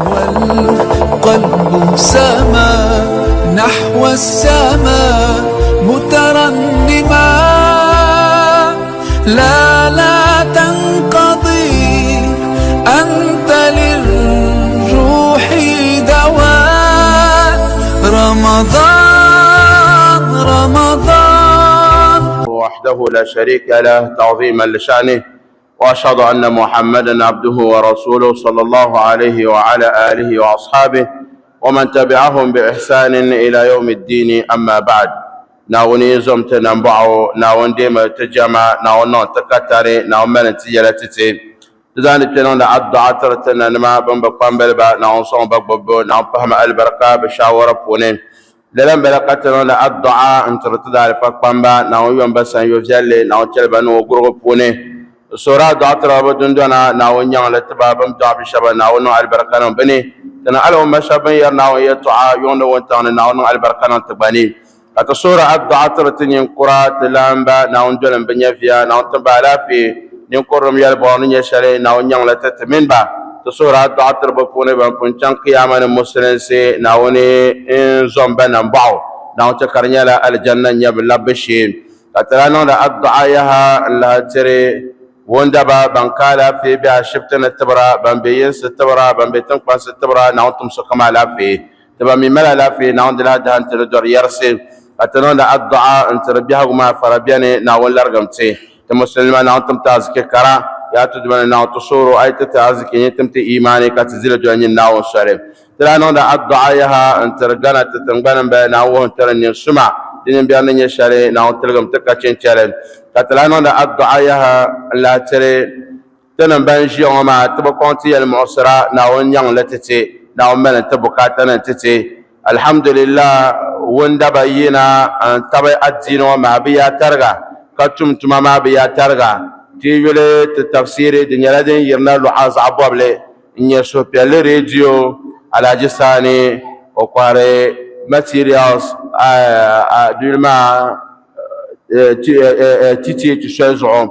والقلب سما نحو السماء مترنما، لا لا تنقضي، أنت للروح دواء. رمضان رمضان. وحده لا شريك له تعظيما لشأنه، وأشهد أن محمدا عبده ورسوله صلى الله عليه وعلى آله وأصحابه ومن تبعهم بإحسان إلى يوم الدين. أما بعد، Naawuni zom ti nambɔɣu, Naawuni deemi ti jɛma, Naawuni niŋ ti katari, Naawuni mali ti yɛla ti ti. Ti zaŋdi kpe niŋdi addu'a tiri ti nanima bɛn bi kpambaliba, Naawuni sɔŋ ba gbubbu, Naawuni pahimi alibarika bɛ shaawara puuni. Lala m-bala ka ti niŋdi addu'a n-tiri ti daalifa kpamba, Naawuni yom ba sanyo viɛlli, Naawuni chɛli ba niŋ o gurigu puuni. Ti suhiri addu'a tiri ba bɛ dundɔna, Naawuni nyaŋ li ti ba, bɛ ni dɔɣi bi shɛba, Naawuni niŋ alibarika niŋ bɛ ni. Ti ni al'umma shɛba bɛn yɛri Naawuni yɛltɔɣa yuŋ ni wuntaŋ ni, Naawuni niŋ alibarika niŋ ti gba ni. Ka ti suhiri addu'a tiri ti ninkura, ti laamba, Naawuni dolim bɛ nyɛviya, Naawuni tim ba alaafee, ninkurilim yɛlibɔri ni nyɛ shɛli, Naawuni nyaŋ li ti ti mini ba. Ti suhiri addu'a tiri bɛ puuni ban pun chaŋ Kiyaama ni Musulinsi, Naawuni n-zom ba nambɔɣu, Naawuni chɛ ka di nyɛla Alijanna n-nyɛ bɛ labbu shee. Ka ti lahi niŋdi addu'a yaha n-lahi tiri wundaba ban ka alaafee be ashibiti ni tibira, ban be yinsi tibira, ban be tiŋkpansi tibira, Naawuni tim sokam alaafee. Ti ba mi mali alaafee, Naawuni di lahi dahi n-ti di dɔri yɛrisi, ka ti niŋdi addu'a n-tiri biɛhigu maa fara beni, Naawuni larigim ti. Ti Musulinima, Naawuni tim ti arziki kara, yaa ti Duuma ni Naawuni ti suhiri o, a yi ti ti arziki nyin tim ti iimaani ka ti dili doli nyin Naawuni soli. Ti lahi niŋdi addu'a yaha n-tiri Ghana ti tiŋgbani m-bala, Naawuni wuhi n-tiri nin suma, di nimbiɛri ni nyɛ shɛli, Naawuni tiligim ti ka chinchɛli. Ka ti lahi niŋdi addu'a yaha n-lahi tiri Tinim ban ʒiya ŋɔ maa, ti bi kɔŋ ti yɛli muɣisira, Naawuni nyaŋ li ti ti, Naawuni mali n-ti bukaata ni ti ti. Alhamdulillah, wundaba yina n-tabi adiini ŋɔ maa bi yaa tariga, ka tum tuma maa bi yaa tariga. Ti yi yuli ti tafsiiri, di nyɛla din yirina luɣa zaɣ bɔbili n-nyɛ suhupiɛlli redio, Alhaji Sani, o kɔhiri materials di yuli maa TTH soli zuɣu.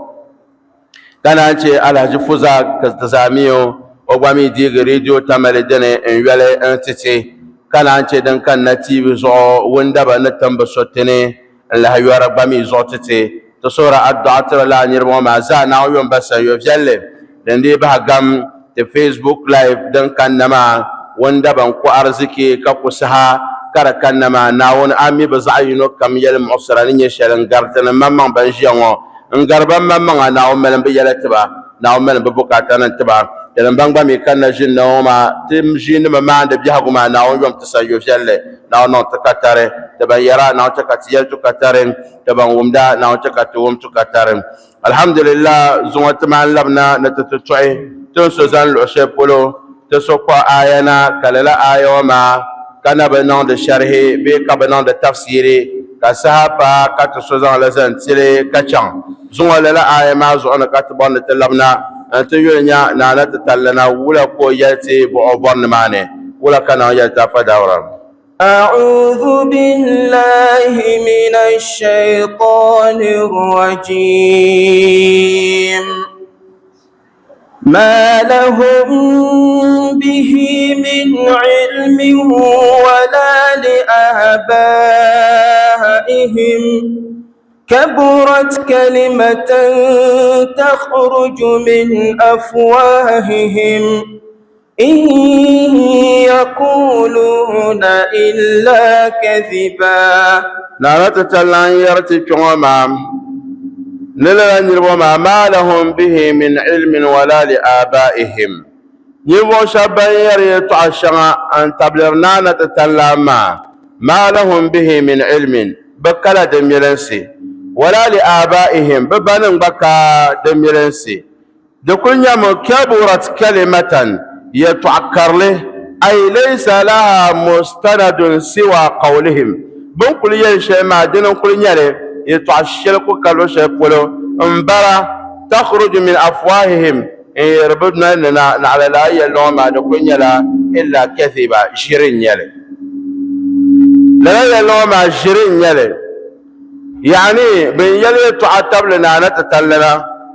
Ka naan chɛ Alhaji Fuza Tizamiyo, o gba mi deegi Radio Tamale dini n-yoli n-ti ti, ka naan chɛ din kanna TV zuɣu Wundaba ni tim bi so ti ni n-lahi yɔri gba mi zuɣu ti ti. Ti suhiri addu'a tiri lala niriba ŋɔ maa zaa Naawuni yom ba sanyo viɛlli din dii bahi gam ti Facebook live din kanna maa Wundaba n-ku ariziki ka ku saha ka di kanna maa Naawuni a mi bi zaɣ yino kam yɛlimuɣisira ni nyɛ shɛli n-gari tinim maŋmaŋ ban ʒiya ŋɔ N gari ban maŋmaŋa, Naawuni mali m-bi yɛla ti ba, Naawuni mali m-bi bukaata niŋ ti ba. Tinim ban gba mi kanna ʒini na ŋɔ maa, ti ʒiinimi maandi biɛhigu maa, Naawuni yom ti sanyo viɛlli, Naawuni niŋ ti katari. Ti ban yɛra, Naawuni chɛ ka ti yɛli tu katari. Ti ban wumda, Naawuni chɛ ka ti wum tu katari. Alhamdulillah, zuŋɔ ti maan labina ni ti ti tuɣi ti ni so zani luɣ shɛli polo, ti so kpuɣi aaya na, ka lala aaya ŋɔ maa ka na bi niŋdi shɛrihi bee ka bi niŋdi tafsiiri, ka saha paai ka ti so zaŋ li zaŋ tili ka chaŋ. Zuŋɔ lala aaya maa zuɣu ni ka ti bɔri ni ti labina nti yuli nya Naa na ti talli na, wula ka o yɛli ti buɣ o bɔri nimaani? Wula ka Naawuni yɛli ti Afa Dawura? أعوذ بالله من الشيطان الرجيم. ما لهم به من علم ولا لآبائهم. كبرت كلمة تخرج من أفواههم. إن يقولون إلا كذبا. Naa ti talla n-yɛri ti kpiɔŋɔ maa ni lala niriba maa, Maa lahum bihi min ilmin wala li aabaihim. Ninvuɣ shɛb bɛn yɛri yɛtɔɣ shɛŋa n-tabiliri naa na ti talla maa, maa lahum bihi min ilmin, bɛ kala di milinsi, wala li aabaihim, bɛ banim gba ka di milinsi. Di kul nyami kaburat kalimatan, yɛtɔɣ karili, ay laysa laha mustanadun siwa qawlihim, bɛ ni kul yɛli shɛli maa dini n-kul nyɛ li, yɛtɔɣ shɛli ku ka luɣ shɛli polo m-bala, takhruju min afwahihim, n-yiri bɛ noli ni na, naɣila lala yɛlli ŋɔ maa di kul nyɛla illa kadhiba, ʒiri n-nyɛ li. Lala yɛlli ŋɔ maa ʒiri n-nyɛ li. Yaani bɛ ni yɛli yɛltɔɣa tabili naa na ti talli la,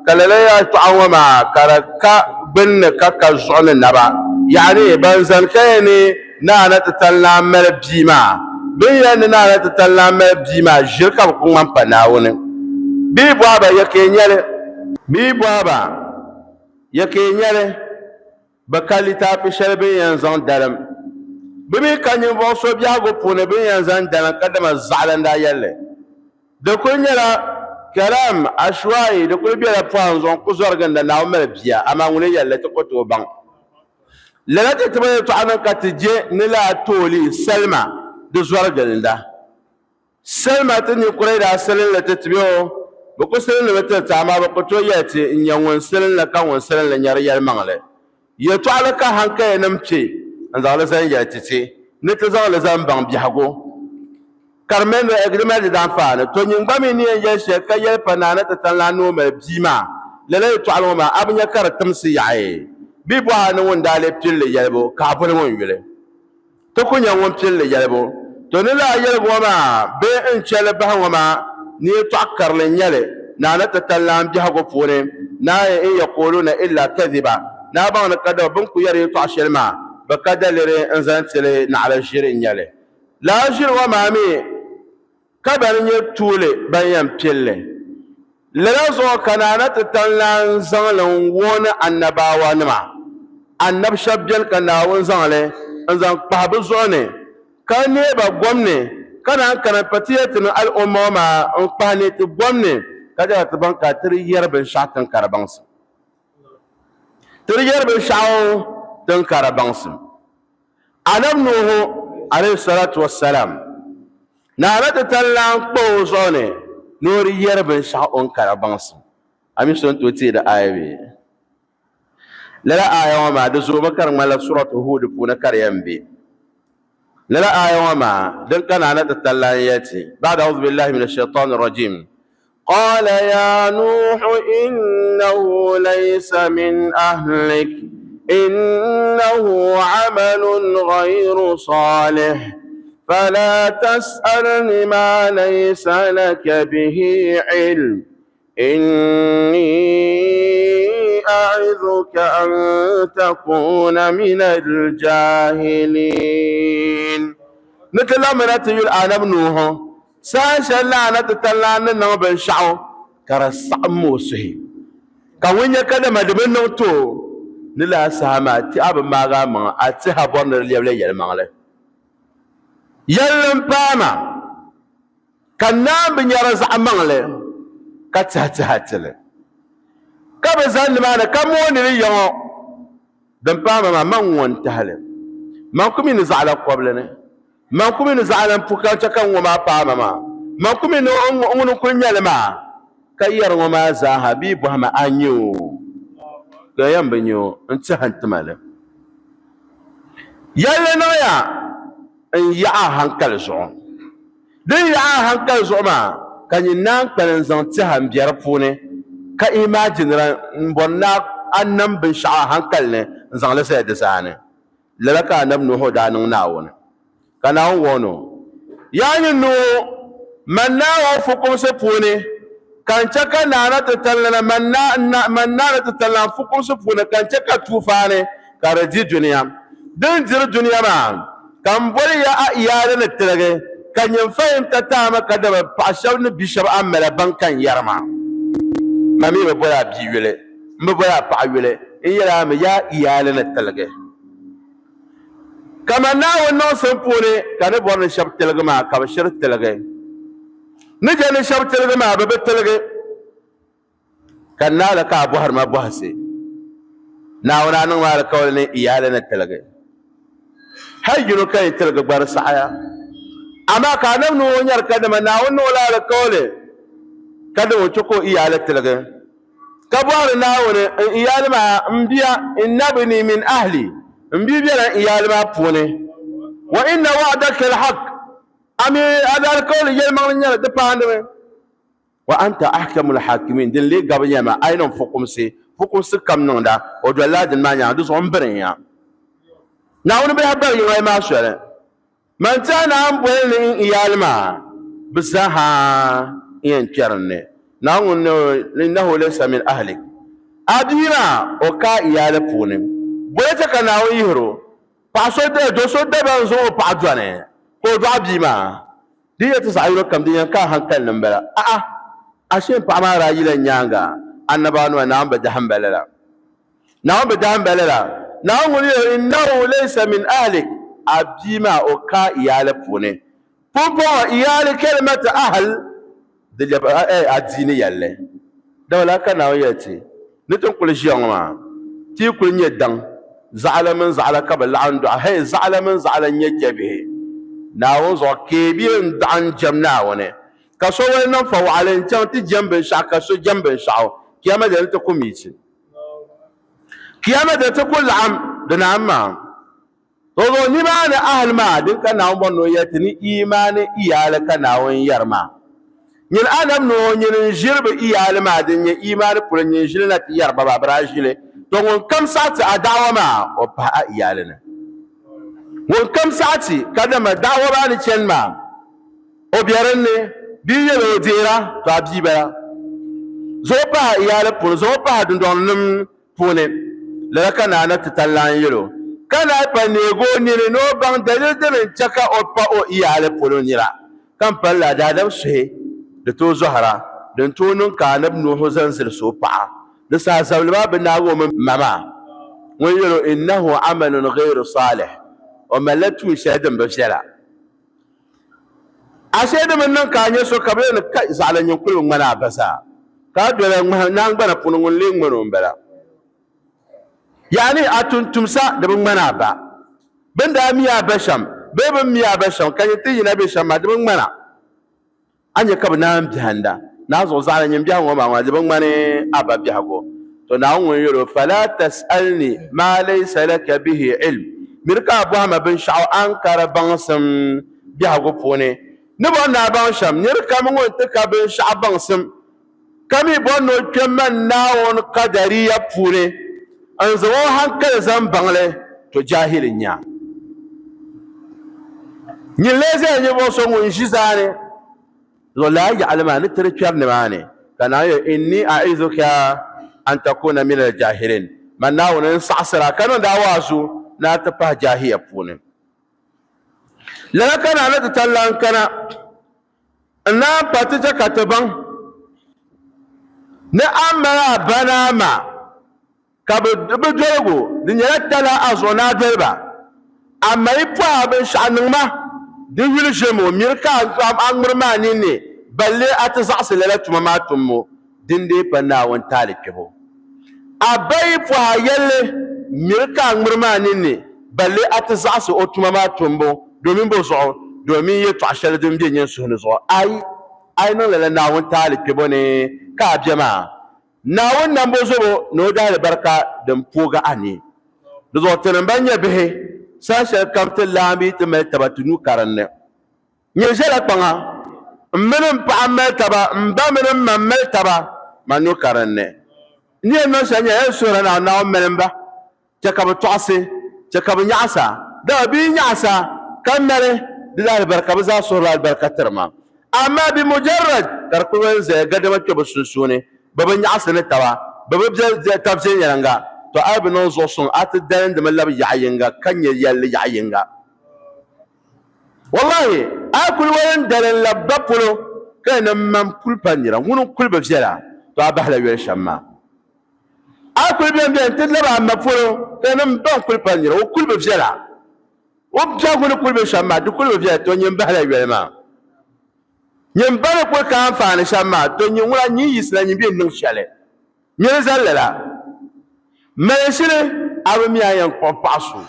ka lala yɛltɔɣa ŋɔ maa ka di ka gbunni ka ka zuɣu ni naba. Yaani ban zani ka yɛli ni Naa na ti tali naan mali bia maa, bɛ ni yɛli ni Naa na ti tali naan mali bia maa, ʒiri ka bɛ ku ŋmani pa Naawuni. Bɛ yi bɔhi ba, ya ka yi nya li? Bɛ yi bɔhi ba, ya ka yi nya li? Bɛ ka litaafi shɛli bɛ ni yɛn zaŋ dalim. Bɛ mi ka ninvuɣ so biɛhigu puuni bɛ ni yɛn zaŋ dalim kadama zaɣila n-daa yɛli li. Di kuli nyɛla kalam ashwai, di kuli bela pɔhim zuɣu n-ku zɔri ginda Naawuni mali bia, amaa ŋuni yɛli li ti ku tooi baŋ. Lala ti tiba yɛltɔɣa niŋ ka ti je ni lala tooli salima di zɔri gilinda. Salima ti ninkura yi daa silinli ti tibi o, bɛ ku silinli mi tiri ti amaa bɛ ku tooi yɛli ti n-nyɛ ŋun silinli ka ŋun silinli nyari yɛlimaŋli. Yɛltɔɣili ka haŋkayanim kpe n-zaŋ li zaŋ yɛli ti ti ni ti zaŋ li zaŋ baŋ biɛhigu ka di mali di mali di daanfaani. To nyin gba mi ni yɛn yɛli shɛli ka yɛli pa naa ni ti tani la ni o mali bia maa, lala yɛltɔɣili ŋɔ maa a bi nya ka di timsi yaɣi bɛ bɔhi a ni ŋun daa lee pili li yɛlibu ka a boli ŋun yuli. Ti ku nya ŋun pili li yɛlibu. To ni lahi yɛligi ŋɔ maa bee n-chɛ li bahi ŋɔ maa ni yɛtɔɣ karili n-nyɛ li, Naa ni ti tali naan biɛhigu puuni, Naa in yakuuluuna illa kadhiba, Ni a baŋ ni kadama bɛ ni ku yɛri yɛtɔɣ shɛli maa bi ka daliri n-zaŋ ti li naɣila ʒiri n-nyɛ li. Lala ʒiri ŋɔ maa mi ka bɛn nyɛ tuuli ban yɛn pili li. Lala zuɣu ka Naa na ti tam lan zaŋ li n-wooni anabaawanima. Anab shɛb beni ka Naawuni zaŋ li n-zaŋ kpahi bɛ zuɣu ni, ka neei ba gom ni, ka naan kana m-pa ti yɛli ti ni al'umma ŋɔ maa n-kpahi neei ti gom ni, ka chɛ ka ti baŋ ka ti di yɛri binshɛɣu ti ni ka di baŋsim. Ti di yɛri binshɛɣu ti ni ka di baŋsim. Anab Nuhu alayhi salatu wa salam Naawuni ti tali naan kpa o zuɣu ni ni o di yɛri binshɛɣu o ni kara baŋsim. A mi so ni tooi teei di aaya bee? Lala aaya ŋɔ maa di zoomi ka di ŋmanila Suratu Hud puuni ka di yɛn be. Lala aaya ŋɔ maa din ka Naawuni ti tali lan yɛli ti, Ba'da a'udhu billahi minash shaitani rajim, Qala ya Nuhu innahu laysa min ahlik innahu amalun ghayru salih fala tas'alni ma laysa laka bihi ilm inni a'idhuka an takuna min al-jahilin. Ni ti lamina ti yuli Annabi Nuhu Saha shɛli la a na ti tali a ni niŋ binshɛɣu ka di saɣim o suhi, ka ŋun nya kadama di bi niŋ ti o ni lala saha maa ti a bi maagi a maŋa, a tɛha bɔri ni di lɛbila yɛlimaŋli. Yɛlli m-paai ma, ka n naan bi nyari zaɣ maŋli ka tɛhitɛha ti li, ka bi zani nimaani ka mooni li ya ŋɔ. Din paai ma maa, man ŋɔ n-tahi li. Man ku mi ni zaɣila kɔbili ni. Man ku mi ni zaɣila m-puhi ka chɛ ka ŋ-ŋɔ maa paai ma maa. Man ku mi ni ŋuni n-kul nya li maa. Ka yɛri ŋɔ maa zaaha, bɛ yi bɔhi ma, A nya o? Ka n yɛn bi nya o, n tɛha n-ti ma li. Yɛlli niŋya n-yaɣi a haŋkali zuɣu. Din yaɣi a haŋkali zuɣu maa, ka nyin naan kpalim zaŋ tɛha m-be di puuni, ka imaajinira m-bɔri ni a nam binshɛɣu a haŋkali ni n-zaŋ li zali di zaani. Lala ka Anabi Nuhu daa niŋ Naawuni, ka Naawuni wuhi ni o, Yaa nyin Nuhu, man Naawuni fukumsi puuni, ka n chɛ ka naa na ti talilana, man naa na ti talilana fukumsi puuni, ka n chɛ ka tuufaani ka di di dunia. Din diri dunia maa, ka m boli ya a iyaali ni tiligi, ka nyin fahimta taama kadama paɣ shɛb ni bi shɛb a ni mali ban ka n yɛri maa. Man mi bi boli a bia yuli, m bi boli a paɣ yuli, n yɛl a mi ya iyaali ni tiligi. Kaman Naawuni niŋsim puuni ka ni bɔri ni shɛb tiligi maa, ka bɛ shiri tiligi. Ni je ni shɛb tiligi maa, bɛ bi tiligi. Ka n naai li ka a bɔhiri ma bɔhisi. Naawuni a niŋ ma alikauli ni iyaali ni tiligi. Hal yino ka yi tiligi gba di saɣiya. Amaa ka Anabi Nuhu nyari kadama Naawuni niŋ o la alikauli kadama o chɛ ka o iyaali tiligi. Ka bɔhiri Naawuni, N iyaali maa, m bia, inna bini min ahli, m bia bela n iyaali maa puuni. Wa inna wa'daka al-haq, a mi a daalikauli yɛlimaŋli nyɛla di paandimi. Wa anta ahkamul hakimin, din lee gabi nyɛla maa, a yi niŋ fukumsi, fukumsi kam niŋda, o dolila a dini maa nyaaŋa, di zuɣu m biri ya. Naawuni bihi bari yiŋa maa soli. Man ti a naan boli ni n iyaali maa, bɛ zaaha n-yɛn kpɛri n ni. Naawuni ni innahu laysa min ahlik. A bia maa, o ka a iyaali puuni. Boli chɛ ka Naawuni yihir o. Paɣa so do so daba n-zaŋ o paɣa dɔni ka o dɔɣi bia maa. Di yɛli ti zaɣ yino kam, di yɛn ka a hankali ni m-bala. A'a, ashee paɣa maa daa yila nyaaŋa annabawanima, Naawuni bi dahim ba lala. Naawuni bi dahim ba lala. Naawuni ŋun yɛli, Innahu laysa min ahlik, a bia maa o ka iyaali puuni. Pumpɔŋɔ iyaali kalimatu ahl di lɛbi adiini yɛlli. Dama lala ka Naawuni yɛli ti, Ni ti ni kuli ʒiya ŋɔ maa, ti yi kuli nyɛ daŋ, zaɣila mini zaɣila ka bɛ laɣim dɔɣi, hei zaɣila mini zaɣila n-nyɛ chɛbihi. Naawuni zuɣu ka yi bi yɛn dɔɣi n-jɛm Naawuni, ka so wali niŋ fawaɣili n-chaŋ ti jɛm binshɛɣu ka so jɛm binshɛɣu, Kiyama dali ti ku miiti. Kiyama dali ti ku laɣim di naan maa. Zuɣu nimaani ahli maa din ka Naawuni bɔri ni o yɛli ti ni iimaani iyaali ka Naawuni yɛri maa. Nyini Anabi Nuhu nyini n-ʒiri bɛ iyaali maa din nyɛ iimaani polo nyini ʒili na ti yɛri ba maa bɛ daa ʒili. To ŋun kam saɣi ti a da'awa maa o pahi a iyaali ni. Ŋun kam saɣi ti kadama da'awa maa ni chani maa o be din ni bɛ yi yɛli o deera to a bia bala. Zuɣu pahi a iyaali puuni zuɣu pahi dundɔŋ nim puuni. Lala ka Naa na ti tali lan yɛl o, ka naai pa neeg o nini ni o baŋ daliri din n-chɛ ka o pa o iyaali polo nira, ka m palila a daadam suhi di tooi zɔhira din tooi niŋ ka Anabi Nuhu zaŋ zilisi o paɣa. Di saha zabili maa bi naag o mi ma maa ŋun yɛl o, Innahu amalun ghayru salih, o malila tuun shɛli din bi viɛla. Ashee di mi niŋ ka a nya so ka bɛ yɛli ni kai zaɣila nyin kuli bi ŋmani a ba zaa, ka a dola ŋmahi nahingbana puuni ŋun lee ŋmani o m-bala. Yaani a tumtumsa di bi ŋmani a ba. Bɛ ni daa mi a ba shɛm bee bɛ ni mi a ba shɛm ka nyin ti yina be shɛm maa di bi ŋmana. A nya ka bɛ naan biɛhinda naa zuɣu zaɣila nyin biɛhigu ŋɔ maa ŋɔ di bi ŋmani a ba biɛhigu. To Naawuni ŋun yɛl o, Fala tas'alni maa laysa laka bihi ilm, miri ka a bɔhi ma binshɛɣu a ni ka di baŋsim biɛhigu puuni. Ni bɔri ni a baŋ shɛm, nir kam ŋun ti ka binshɛɣu baŋsim, ka mi bɔri ni o kpe man Naawuni qadariya puuni n-zaŋ o hankali zaŋ baŋ li, to jaahili n-nyɛ a. Nyin lee zaya ninvuɣ so ŋun ʒi zaani zuɣu lala yaɣili maa ni ti di kpɛri nimaani, ka Naawuni yɛli, Inni a'izuka an takuna min al-jahilin, Man Naawuni n-saɣisir a ka niŋdi a waazu ni a ti pahi jahiya puuni. Lala ka Naawuni ti tali lan kana n-naan pa ti chɛ ka ti baŋ ni a mali a ba ni a ma ka bɛ bi doligu, di nyɛla tala a zuɣu ni a doli ba. Amaa yi pɔhi a binshɛɣu niŋ ma, di yuli ʒiɛm o, miri ka a ŋmiri ma a ninni, balle a ti zaɣisi lala tuma maa tumbu, din dee pa Naawuni taali kpɛbu. A ba yi pɔhi a yɛlli, miri ka a ŋmiri ma a ninni, balle a ti zaɣisi o tuma maa tumbu, domin bɔ zuɣu? Domin yɛtɔɣ shɛli din be nyin suhu ni zuɣu. Ayi, a yi niŋ lala Naawuni taali kpɛbu ni ka a be maa. Naawuni nambo zobo ni o daalibarika din poogi a ni. Di zuɣu tinim ban nyɛ bihi, saha shɛli kam ti laambi ti mali taba ti nuu karinni. Nyini ʒɛla kpaŋa, m mini m paɣa m-mali taba, m ba mini m ma m-mali taba, man nuu karinni. N ni yɛn niŋ shɛli nyɛla n suhiri a ni Naawuni mali m ba. Chɛ ka bɛ tɔɣisi, chɛ ka bɛ nyaɣisa, dama bɛ yi nyaɣisa ka mali di daalibarika, bɛ zaa suhirila alibarika tiri ma. Amaa bɛ mujarrad ka di kul zaya gadama kpe bɛ sunsuuni, bɛ bi nyaɣisi ni taba, bɛ bi be tab viɛnyɛliŋga, tɔ a yi bi niŋ zuɣusuŋ a ti dalindimi labi yaɣ yiŋga ka nya yɛlli yaɣ yiŋga. Wallahi, a yi kul wali n-dalim lab ba polo ka yɛn ni m ma m-puli pa nira, ŋuni n-kul bi viɛla, tɔ a bahila yoli shɛm maa. A kuli beni beni ti lab a ma polo ka ni m ba n-kuli pa nira, o kuli bi viɛla. O biɛhigu ni kuli be shɛm maa, di kuli bi viɛla, to nyin bahila yoli maa. Nyin ba ni kuli ka anfaani shɛm maa, to nyin ŋuna nyin yiɣisila nyin bɛ niŋ shɛli. Miri zali lala. Mali shili a bi mi a yɛn kpuɣi paɣa so,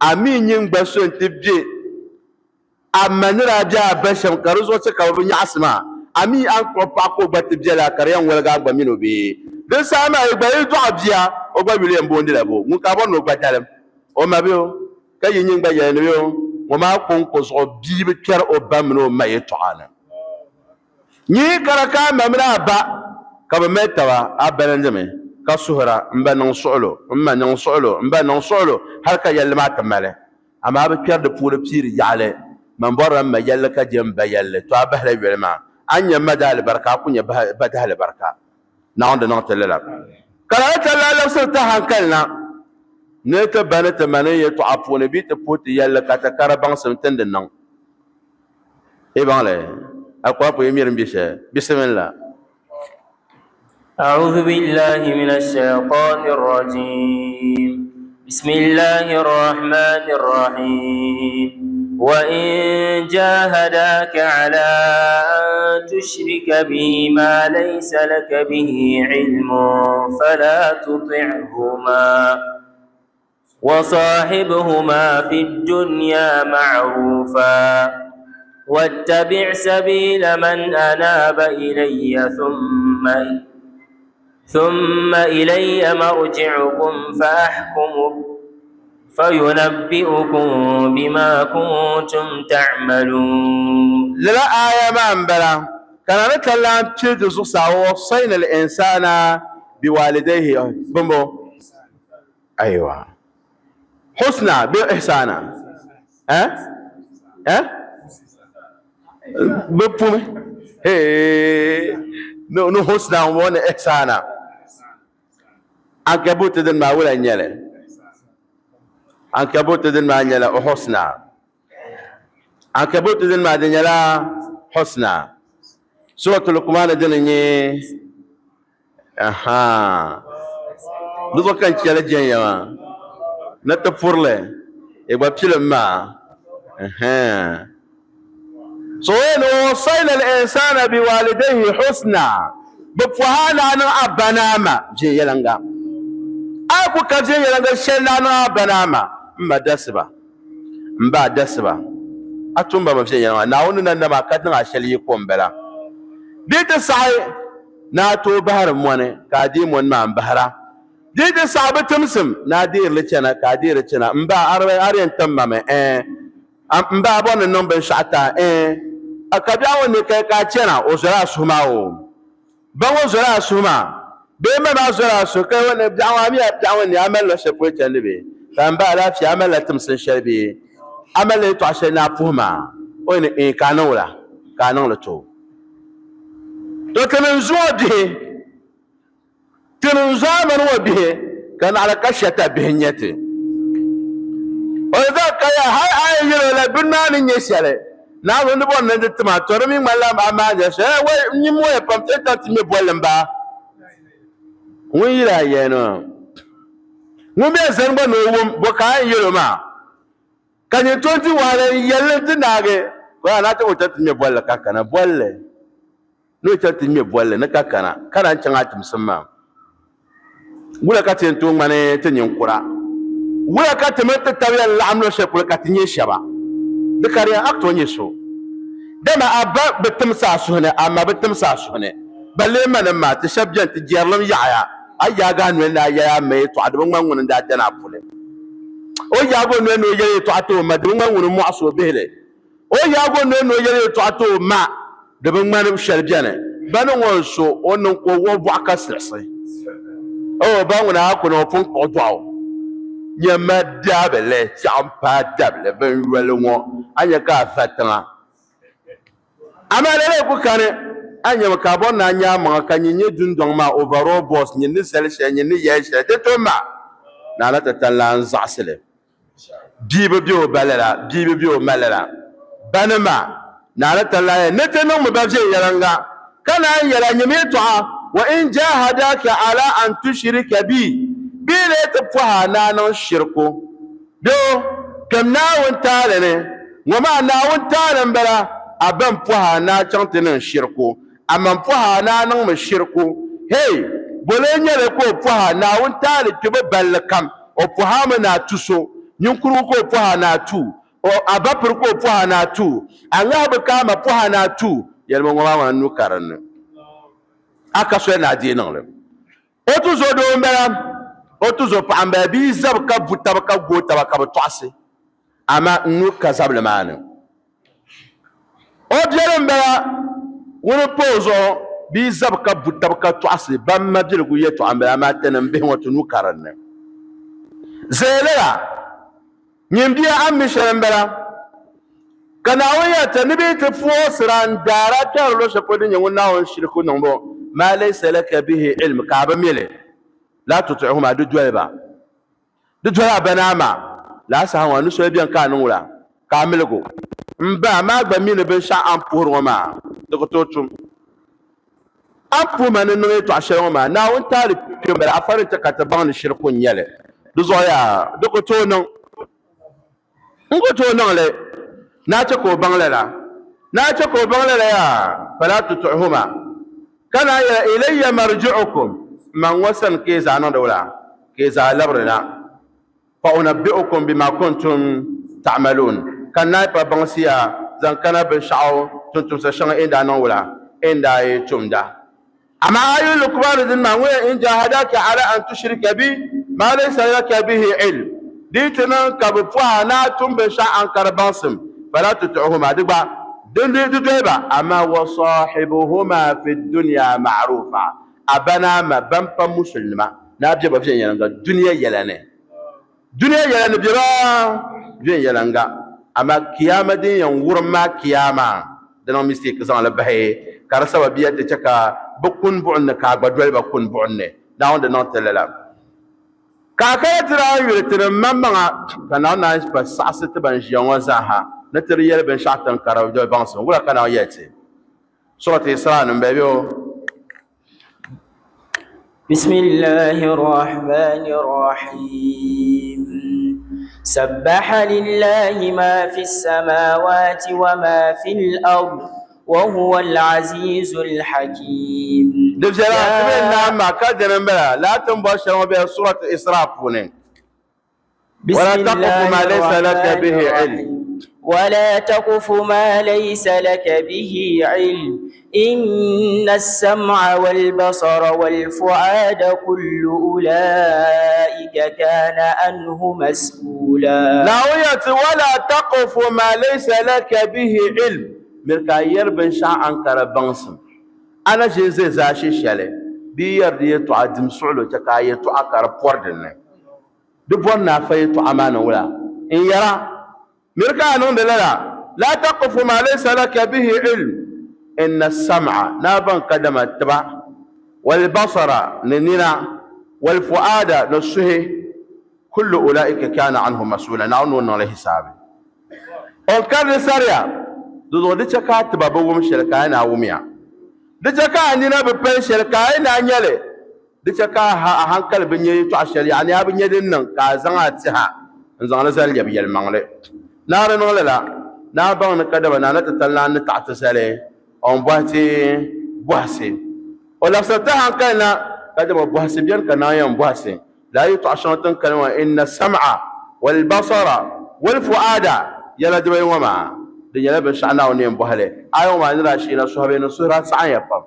a mi nyin gba so nti be A ma ni daa be a ba shɛm ka di zuɣu chɛ ka bɛ bi nyaɣisi ma, a mi a ni kpuɣi paɣa ka o gba ti bela ka di yɛn woligi a gba min o bee? Din saha maa yi gba yi dɔɣi bia, o gba yuli yɛn boondila bo? Ŋun ka a bɔri ni o gba dalim o ma bee o? Ka yi nyin gba yɛli ni bee o? Ŋɔ maa kɔŋko zuɣu bia bi kpɛri o ba mini o ma yɛtɔɣa ni. Nyin kara ka a ma mini a ba ka bɛ mali taba, a balindimi ka suhira, M ba niŋ suɣilo, m ma niŋ suɣilo, m ba niŋ suɣilo, hal ka yɛlli maa ti mali. Amaa bɛ kpɛri di puuni piiri yaɣili, Man bɔrila m ma yɛlli ka je m ba yɛlli, tɔ a bahila yoli maa. A ni nya m ma daalibarika, a ku nya ba daalibarika. Naawuni di niŋ ti lala. Ka lala tali la labisiri ti hankali na. Ni ti ba ni ti ma ni yɛltɔɣa puuni bɛ ti puhi ti yɛlli ka ti kari baŋsim ti ni di niŋ. Yi baŋ li? Alquran puuni yi mi din be shɛli. Bisimillah. أعوذ بالله من الشيطان الرجيم بسم الله الرحمن الرحيم وإن جاهداك على أن تشرك بي ما ليس لك به علم فلا تطعهما وصاحبهما في الدنيا معروفا واتبع سبيل من أناب إلي ثم إلي مرجعكم فأحكم فينبئكم بما كنتم تعملون. Lala aaya maa m-bala, ka na ni ka lan pili di zuɣusaa, Wawassayna al-insaana biwaalidayhi bimbo? Aywa. Husna bee ihsana? Eh? Eh? Bɛ pumi. Hey. No, no husna ŋɔ ni ihsana. Ankabut din maa wula n-nyɛli? Ankabut din maa nyɛla husna. Ankabut din maa di nyɛla husna. Suratul Luqman din n-nyɛ Ahaa. Di zuɣu ka n chɛli jɛnya maa ni ti purili i gba pilim maa. Ɛhɛn. So o yɛn wawassayna al-insana biwalidayhi husna bi pɔhi a ni a niŋ a ba ni a ma viɛnyɛliŋga. A yi ku ka viɛnyɛliŋga shɛli ni a niŋ a ba ni a ma, m ma dasiba, m ba dasiba, a tum ba mi viɛnyɛliŋga. Naawuni ni na nam a ka niŋ a shɛli yiko m-bala. Di ti saɣi ni a tooi bahiri mɔni ka a deei mɔni maa m-bahira. Di yi ti saɣi bi timsim ni a deeri li chana ka a deeri chana. M ba, a di yɛn tim ma mi? Ɛɛn. M ba, a bɔri ni n niŋ binshɛɣu ti a? Ɛɛn. A ka biɛɣu ŋɔ ni ka a chana, o zɔla a suhu maa o. Ba ŋɔ zɔla a suhu maa bee ma maa zɔla a suhu ka ni biɛɣu ŋɔ a mi a biɛɣu ŋɔ ni a mali luɣ shɛli polo chandi bee? Ka m ba, alaafee, a malila timsim shɛli bee a malila yɛtɔɣ shɛli ni a puhi ma? O yɛn ni, Ɛɛn, ka a niŋ wula? Ka a niŋ li ti o. To ti ni zuŋɔ bihi, ti ni zaamani ŋɔ bihi ka naɣila ka shɛta bihi n-nyɛ ti. O ni zaŋ kaya hal a yɛn yɛl o la bini maa ni nyɛ shɛli, Naawuni ni bɔri ni di ti ma, to di mi ŋmanila a maani ya shɛli. Wai, n nyin moya pam, ti yɛn ti ŋme bolli m-baa. Ŋun yili a yɛn maa, ŋun be zani gba ni o wum, bɔ ka a yɛn yɛl o maa? Ka nyin to nti waɣila n-yɛli li nti naagi, ka o yaa ni a chaŋ o chaŋ ti ŋme bolli ka kana, bolli ni o chaŋ ti ŋme bolli ni ka kana, ka naan chaŋ a timsim maa. Wula ka ti yɛn tooi ŋmani ti ninkura? Wula ka ti mini ti tab yɛn laɣim luɣ shɛli polo ka ti nyɛ shɛba? Di kariya a ku tooi nyɛ so, dama a ba bi timsi a suhu ni, a ma bi timsi a suhu ni. Balle manim maa, ti shɛb beni, ti jɛrilim yaɣiya, a yaagi a noli ni a yɛli a ma yɛtɔɣa, di bi ŋmani ŋuni n-daa dani a puli. O yaagi o noli ni o yɛli yɛtɔɣa ti o ma, di bi ŋmani ŋuni m-mɔɣisi o bihili. O yaagi o noli ni o yɛli yɛtɔɣa ti o ma, di bi ŋmani shɛli beni. Ba ni ŋɔ n-so o niŋ ka o wuɣi bɔɣu ka siɣisi. O ba ŋuni a ku niŋ o pun kpuɣi dɔɣi o. Nyama dabili, tɛɣu m-paai dabili binyoli ŋɔ, a nya ka a va tiŋa. Amaa lala yi ku kani, a ni nyami ka a bɔri ni a nya amaŋa ka nyin nyɛ dundɔŋ maa overall boss, nyin ni zali shɛli, nyin ni yɛli shɛli, di tooi ma ni a na ti tani lan zaɣisi li. Bia bi be o ba lala, bia bi be o ma lala. Banima, ni a na tani lan yɛli ni ti niŋmi ba viɛnyɛliŋga, ka naan yɛli a nyami yɛtɔɣa, Wa in jahadaka ala an tushirika bi, bɛ yi lee ti pɔhi a ni a niŋ shiriku. Doo, kpɛm Naawuni taali ni. Ŋɔ maa Naawuni taali m-bala, a ba m-pɔhi a ni a chaŋ ti niŋ shiriku, a ma m-pɔhi a ni a niŋmi shiriku. Hey! Bɔ lee nyɛ li ka o pɔhi a? Naawuni taali kpibu balli kam, o pɔhi a mi ni a tu so. Ninkurigu ka o pɔhi a ni a tu o, a ba piri ka o pɔhi a ni a tu, a ŋahibu ka a ma pɔhi a ni a tu. Yɛlimi ŋɔ maa ŋɔ a nuu ka din ni. A ka soli ni a deei niŋ li. O tuzo doo m-bala, o tuzo paɣa m-bala, bɛ yi zabi ka bu taba ka gooi taba ka bɛ tɔɣisi, amaa n nuu ka zabili maa ni. O biɛli m-bala, ŋuni m-pa o zuɣu, bɛ yi zabi ka bu taba ka tɔɣisi, ban mabiligu yɛtɔɣa m-bala, amaa tinim bihi ŋɔ ti nuu ka din ni. Zɛɛlɛla. Nyin bia, a ni mi shɛli m-bala, ka Naawuni yɛli ti ni bɛ yi ti puɣisir a n-daar a kpɛhiri luɣ shɛli polo din nyɛ ŋun Naawuni shiriku niŋbu, maa laysa laka bihi ilm, ka a bi mi li, laa tuti'huma, di doli ba. Di doli a ba ni a ma, lala saha ŋɔ ni soli beni ka a niŋ wula? Ka a milig o. M ba, amaa gba mi ni binshɛɣu a ni puhiri ŋɔ maa, di ku tooi tum. A ni puhi ma ni niŋ yɛtɔɣ shɛli ŋɔ maa, Naawuni taali kpe m-bala, a fari n-chɛ ka ti baŋ ni shiri ku n-nyɛ li. Di zuɣu yaa, di ku tooi niŋ. N ku tooi niŋ li. Naa chɛ ka o baŋ lala. Naa chɛ ka o baŋ lala yaa, fala tuti'huma. Ka naa yɛli, Ilayya marji'ukum, man ŋɔ sani ka yi zaa niŋdi wula? Ka yi zaa labiri na. Fa unabbi'ukum bima kuntum ta'maluun, ka n naai pa baŋsi ya zaŋ kana binshɛɣu tumtumsa shɛŋa yi ni daa niŋ wula? Yi ni daa yi tumda. Amaa a yuli Luqmaan dini maa ŋun yɛn, In jahadaka ala an tushrika bi ma laysa laka bihi ilm, di yi ti niŋ ka bɛ pɔhi a ni a tum binshɛɣu a ni ka di baŋsim, fala tuti'huma, di gba di di doli ba, amaa wa sahibuhuma fi dunya ma'rufa, a ba ni a ma ban pa musulinima ni a be ba viɛnyɛliŋga dunia yɛla ni. Dunia yɛla ni be ba viɛnyɛliŋga, amaa kiyaama din yɛn wurim maa kiyaama di niŋ mistake zaŋ li bahi ka di sababiya ti chɛ ka bɛ kuni buɣim ni ka a gba doli ba kuni buɣim ni. Naawuni di niŋ ti lala. Ka a kana ti daa yuli ti ni maŋmaŋa ka Naawuni naan pa saɣisi ti ban ʒiya ŋɔ zaaha ni ti di yɛli binshɛɣu tiŋ ka di doli baŋsim. Wula ka Naawuni yɛli ti? Surat Isra ni m-bala bee o? بسم الله الرحمن الرحيم سبح لله ما في السماوات وما في الأرض وهو العزيز الحكيم Di viɛla ti bee naa maa ka dini m-bala lala ti ni bɔri shɛli ŋɔ bela Surat Isra puuni. بسم ولا تقف الله ما ليس لك الرحمن به علم. الرحيم ولا تقف ما ليس لك به علم إن السمع والبصر والفؤاد كل أولئك كان عنه مسؤولا. Naawuni yɛli ti, ولا تقف ما ليس لك به علم, miri ka a yɛri binshɛɣu a ni ka di baŋsim. A na ʒi n-ʒe zaashe shɛli bɛ yi yɛri di yɛtɔɣa dim suɣilo chɛ ka a yɛtɔɣa ka di pɔri din ni. Di bɔri ni a fa yɛtɔɣa maa ni wula? N yɛra, miri ka a niŋdi lala, laa taqifu maa laysa laka bihi ilm, inna sam'a, ni a baŋ kadama tiba, wal basara, ni nina, wal fu'aada, ni suhi, kullu ulaika kaana anhu mas'uula, Naawuni ni o niŋ li hisaabi. O ni kari li sariya, di zuɣu di chɛ ka a tiba bi wum shɛli ka a yi ni a wumya. Di chɛ ka a nina bi pali shɛli ka a yi ni a nya li. Di chɛ ka a haŋkali bi nya yɛtɔɣ shɛli, yaɣi ni a bi nya din niŋ ka a zaŋ a tɛha n-zaŋ li zali lɛbi yɛlimaŋli. Naa di niŋ lala, naa baŋ ni kadama naa na ti tali naan ni taɣi ti zali, o ni bɔhi ti bɔhisi. O labisiri ti haŋkali na kadama bɔhisi beni ka naa yɛn bɔhisi. Lala yɛtɔɣ shɛŋa ti ni kali ŋɔ, inna sam'a wal-basara wal-fu'aada, yɛla dibayi ŋɔ maa, di nyɛla binshɛɣu Naawuni ni yɛn bɔhi li. Aaya ŋɔ maa ni daa sheela suhabe ni suhuri a saɣinya pam.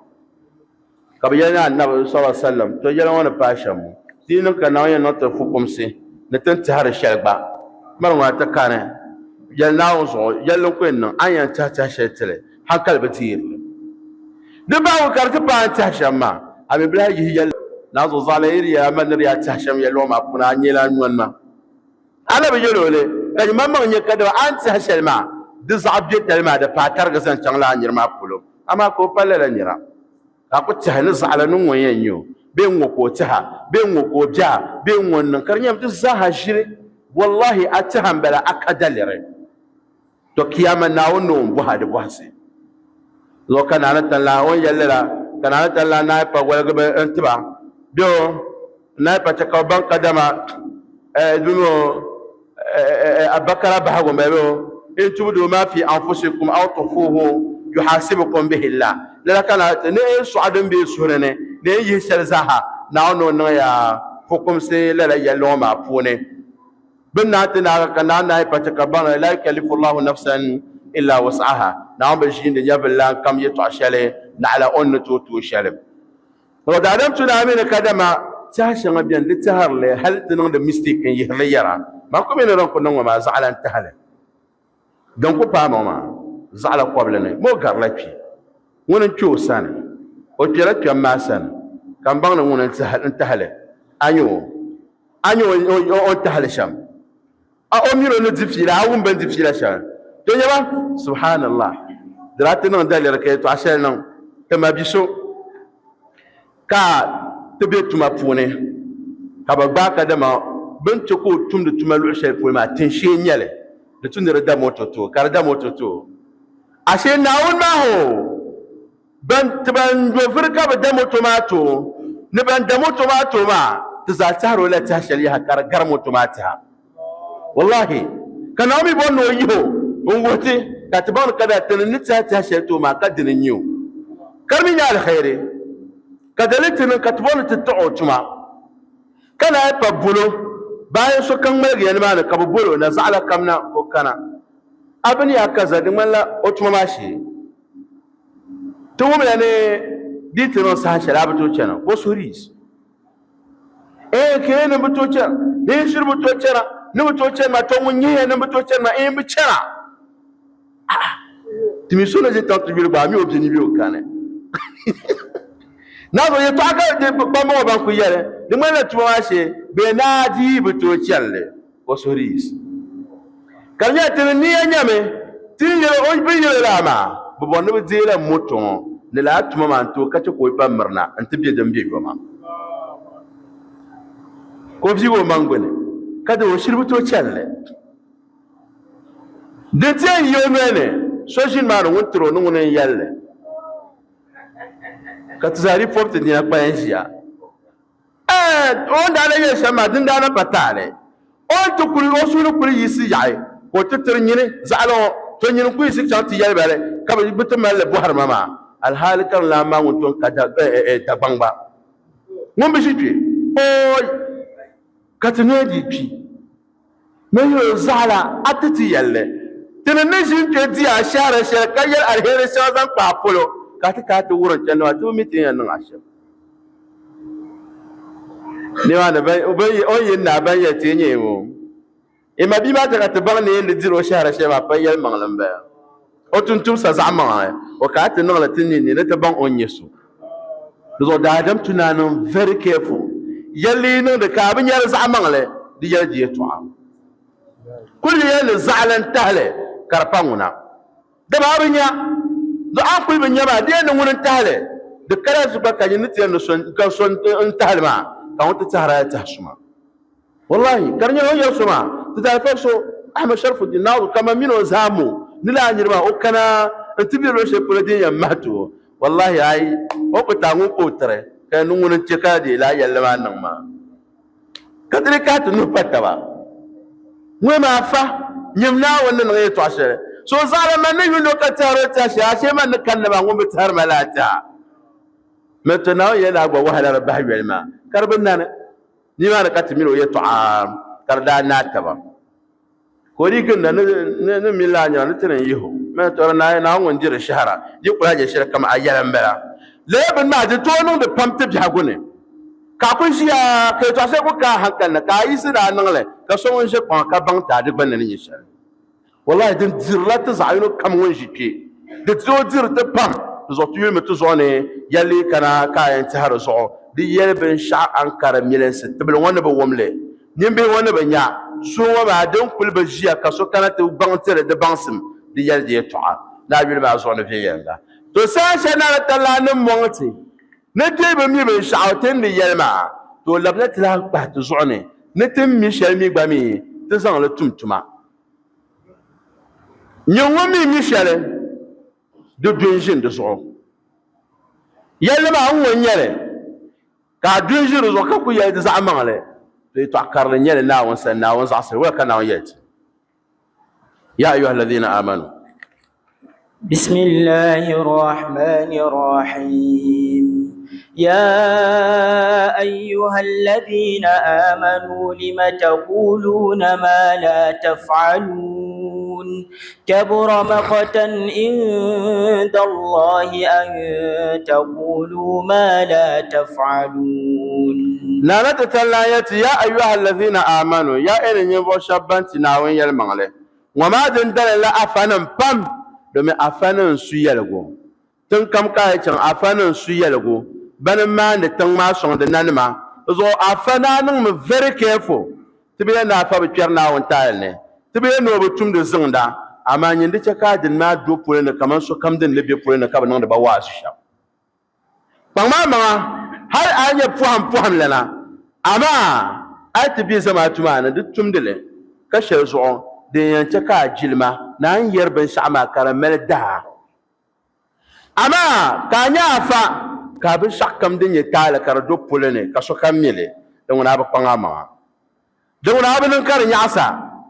Ka bɛ yɛli ni Annabi, sallallaahu alaihi wasallam, Tɔ! Yɛla ŋɔ ni paai shɛm ŋɔ, di yi niŋ ka Naawuni yɛn niŋ ti fukumsi ni ti ni tɛhiri shɛli gba, mali ŋuna ti kani, yɛli Naawuni zuɣu, yɛlli n-ku yɛn niŋ, a ni yɛn tɛhi tɛhi shɛli ti li, haŋkali bi deeri li. Di bahigu ka di ti paai a ni tɛhi shɛm maa, a mi bi lahi yihi yɛlli. Naawuni zuɣu zaɣila yi di yɛli a mali ni di yaa tɛhi shɛm yɛlli ŋɔ maa puuni, a nyɛla nɔni maa. A na bi yɛl o li, ka yimaŋmaŋ nya kadama a ni tɛhi shɛli maa, di zaɣ biɛtali maa di paai tarigi zaŋ chaŋ lala nir maa polo. Amaa ka o pa lala nira, ka a ku tɛhi ni zaɣila ni ŋɔ yɛn nyɛ o, bee ŋ-ŋɔ ka o tɛha, bee ŋ-ŋɔ ka o biɛha, bee ŋ-ŋɔ n-niŋ, ka di nyɛmi di zaaha ʒiri. Wallahi, a tɛha m-bala, a ka daliri. Tɔ! Kiyama Naawuni ni o ni bɔhi a di bɔhisi zuɣu ka Naa ni tanlahi o ni yɛli lala, ka Naa ni tanlahi naai pa woligi ba n-ti ba, bee o naai pa chɛ ka bɛ baŋ kadama bɛ mi o Abakara bahigu m-bala bee o in tubdu ma fi anfusikum aw tukhfuhu yuhasibukum bihi llah. Lala ka Naa ti ni yi sɔɣi din be yi suhuri ni, ni yi yihi shɛli zaaha, Naawuni ni o niŋ ya fukumsi lala yɛlli ŋɔ maa puuni. Bɛ ni naa ti naagi ka naa naai pachi ka baŋ ni laa yukallifu Allahu nafsan illa wus'aha, Naawuni bi ʒiindi nyɛvililan kam yɛtɔɣ shɛli naɣila o ni ni tooi tooi shɛli. Zuɣu daadam tu naa mi ni kadama tɛha shɛŋa beni di tɛhiri li hali ti niŋdi mistake n-yihiri li yɛra, Man ku mi ni din ku niŋ ŋɔ maa zaɣila n-tahi li. Din ku paai ma ŋɔ maa zaɣila kɔbili ni ma o garila kpi. Ŋuni n-kpe o sani? O kpela kpɛm maa sani ka m baŋ ni ŋuni n-tahi li. A nya o? A nya o ni tahi li shɛm? A o mini o ni di fiila, a wum bɛ ni di fiila shɛli? To nya ba? Subhanallah! Di daa ti niŋ daliri ka yɛtɔɣ shɛli niŋ ti ma bi so ka ti be tuma puuni ka bɛ gbaai kadama Bɛ ni chɛ ka o tumdi tuma luɣ shɛli polo maa, tinshee n-nyɛ li. Di tu ni di da moto ti o, ka di da moto ti o. Ashee Naawuni maa hoo, ban ti ban yo vuri ka bɛ da moto maa ti o, ni ban da moto maa ti o maa, ti zaa tɛhiri o la tɛha shɛli yaha ka di gari moto maa tɛha. Wallahi! Ka Naawuni mi bɔri ni o yihi o n-wuhi ti ka ti baŋ ni ka ti ni tɛhi tɛha shɛli ti o maa ka dini n-nyɛ o. Ka di mi nyɛ aliheri. Ka dali ti niŋ ka ti bɔri ni ti taɣi o tuma, ka naai pa bolo bayan sokam ŋmaligiya nimaani ka bɛ bol o na zaɣila kam na ka o kana. A bini yaa ka za di ŋmanila o tuma maa shee. Ti wumya ni di yi ti niŋ saha shɛli a bi tooi chana, ka o suhuri yiɣisi. Ɛɛn, kee ni bi tooi chana, ni n shiri bi tooi chana, ni bi tooi chani maa, tɔ ŋun nyɛya ni bi tooi chani maa, ɛɛn bi chana. Ti mi so ni ʒi tiŋ ti yuli gba, a mi o bɛ ni bɛ o kani. Nazo yɛtɔɣa ka kpamba ŋɔ ban kuli yɛli, di ŋmanila tuma maa shee bee naa dii bi tooi chani li, o suhuri yiɣisi. Ka di nyɛla ti ni niya nyami ti ni yɛli o bi yɛli lala maa, bɛ bɔri ni bɛ deela moto ŋɔ ni lala tuma maa n-ti o ka chɛ ka o pa mirina nti be din be yoma. Ka o viigi o maŋ gbuni ka di o shiri bi tooi chani li. Di ti yɛn yi o noli ni, so ʒini maa ni ŋun tiri o ni ŋuni n-yɛli li. Ka ti zaa di pɔbi ti nina kpaya n-ʒiya. Ɛɛn, o ni daa na yɛli shɛm maa, din daa na pa taali. O ni ti kuli, o suhu ni kuli yiɣisi yaɣi, ka o ti tiri nyini zaɣili ŋɔ, to nyini n-kuli yiɣisi chaŋ ti yɛli ba li, ka bɛ ti mali li bɔhiri ma maa. Alhaali ka n lan maa ŋun tom ka Dagbaŋ gba. Ŋun bi ʒi kpe, ooi, ka ti noli dii kpi. Ni yi o zaɣila a ti ti yɛlli, Ti ni ni ʒi n-kpe di a shɛhira shɛli ka yɛli aliheri shɛŋa zaŋ kpa a polo, ka a ti kana ti wurim chandi maa, ti bi mi ti ni yɛn niŋ a shɛm. Nimaani o ni yi naai ban yɛli ti yi nyɛ ŋɔ, yi ma bia maa chɛ ka ti baŋ ni yi ni diri o shɛhira shɛli maa pa yɛlimaŋli m-bala. O tumtumsa zaɣ maŋli, o kana ti niŋli ti ninni ni ti baŋ o ni nyɛ so. Di zuɣu daadam tu ni a niŋ very careful. Yɛlli yi niŋdi ka a bi nyari zaɣ maŋli, di yɛli di yɛtɔɣa. Kuli yɛli ni zaɣili n-tahili ka di pa ŋuna. Dama a bi nya. Zuɣu a ni kuli bi nya maa, di yɛli ni ŋuni n-tahili. Di kala zuɣu gba ka nyin ni ti yɛli ni ka so n-tahili maa, ka ŋun ti tahiri a tɛhi suma. Wallahi, ka di nyɛla o ni yɛli so maa, ti daa fari so Ahmed Sharifuddin Naawuni kaman mini o zaa mo ni lala niri maa o kana n-ti be luɣ shɛli polo din yɛn mahi ti o. Wallahi ayi, o ku taai ŋun ka o tiri, ka ni ŋuni n-che ka deei lala yɛlli maa niŋ maa. Ka ti di kahi ti nuhi pa taba. Ŋɔ maa fa, nyim Naawuni ni niŋ yɛtɔɣ shɛli. So zaɣila man ni yuuni o ka tɛhiri o tɛha shɛli, ashee man ni kanna maa ŋun bi tɛhiri ma lala tɛha. Mɛ to Naawuni yɛli ni a gba wahala di bahi yoli maa, ka di bi nani. Nimaani ka ti mini o yɛtɔɣa ka di daa naai taba, ka o dii ginda ni ni mini lala nɛma ni ti ni yihi o. Mani tɔri naai Naawuni ŋun diri shɛhira, di kul a nyɛ shɛli kam a yɛla m-bala. Lala bini maa di tooi niŋdi pam ti biɛhigu ni, ka a kul ʒiya ka yɛtɔɣ shɛli kul ka a haŋkali ni, ka a yiɣisi ni a niŋ li, ka so ŋun ʒe kpaŋa ka baŋ ti a di gbinni ni nyɛ shɛli. Wallahi din dirila ti zaɣ yino kam ŋun ʒi kpe, di tooi diri ti pam. Di zuɣu ti yulimi ti zuɣu ni yɛlli kana ka a yɛn tɛhi di zuɣu. Di yɛli binshɛɣu a ni kari milinsi tibili ŋɔ ni bi wum li, nimbihi ŋɔ ni bi nya, suhu ŋɔ maa din kuli bi ʒiya ka so kana ti gbaŋ ti li di baŋsim, di yɛli di yɛtɔɣa ni a yuli maa zuɣu ni viɛnyɛliŋga. To saha shɛli ni a ni tari laa ni mɔŋ ti ni ti bi mi binshɛɣu ti ni yɛli maa, to labina ti lahi kpahi ti zuɣu ni ni ti ni mi shɛli mi gba mi ti zaŋ li tum tuma. Nyin ŋun mi mi shɛli di du n-ʒini di zuɣu. Yɛlli maa n-ŋɔ n-nyɛ li, ka a du n-ʒi di zuɣu ka ku yɛli di zaɣ maŋli, to yɛtɔɣ karili n-nyɛ li Naawuni sani, Naawuni zaɣisiri wula ka Naawuni yɛli ti? Ya ayuha alladhina amanu. بسم الله الرحمن الرحيم يا أيها الذين آمنوا لم تقولون ما لا تفعلون كبر مقتا عند الله أن تقولوا ما لا تفعلون Nana ti talayati ya ayuha alladhina amanu ya eni ninvuɣu shɛba ban ti Naawuni yɛlimaŋli Ŋɔ maa din dali la afanim pam, domi afani n-su yɛligu. Tiŋ kam ka a yi chaŋ, afani n-su yɛligu. Bani m-maandi tiŋ maa sɔŋdi nanima. Di zuɣu afa ni a niŋmi very careful. Ti bi yɛli ni afa bi kpɛri Naawuni taali ni. Ti bi yɛli ni o bi tumdi ziŋda. Amaa nyin di chɛ ka a dini maa do polo ni kaman sokam din ni be polo ni ka bɛ niŋdi ba waazu shɛm. Kpaŋ maa maŋa hal a yi nyɛ pɔhim pɔhim lana, amaa. A yi ti be zamaatu maa ni, di tumdi li ka shɛli zuɣu din yɛn chɛ ka a jilima ni a ni yɛri binshɛɣu maa ka di mali daa. Amaa ka a nya afa ka a binshɛɣukam din nyɛ taali ka di do polo ni ka sokam mi li, din ŋuna a bi kpaŋ amaŋa. Din ŋuna a bi niŋ ka di nyaɣisa,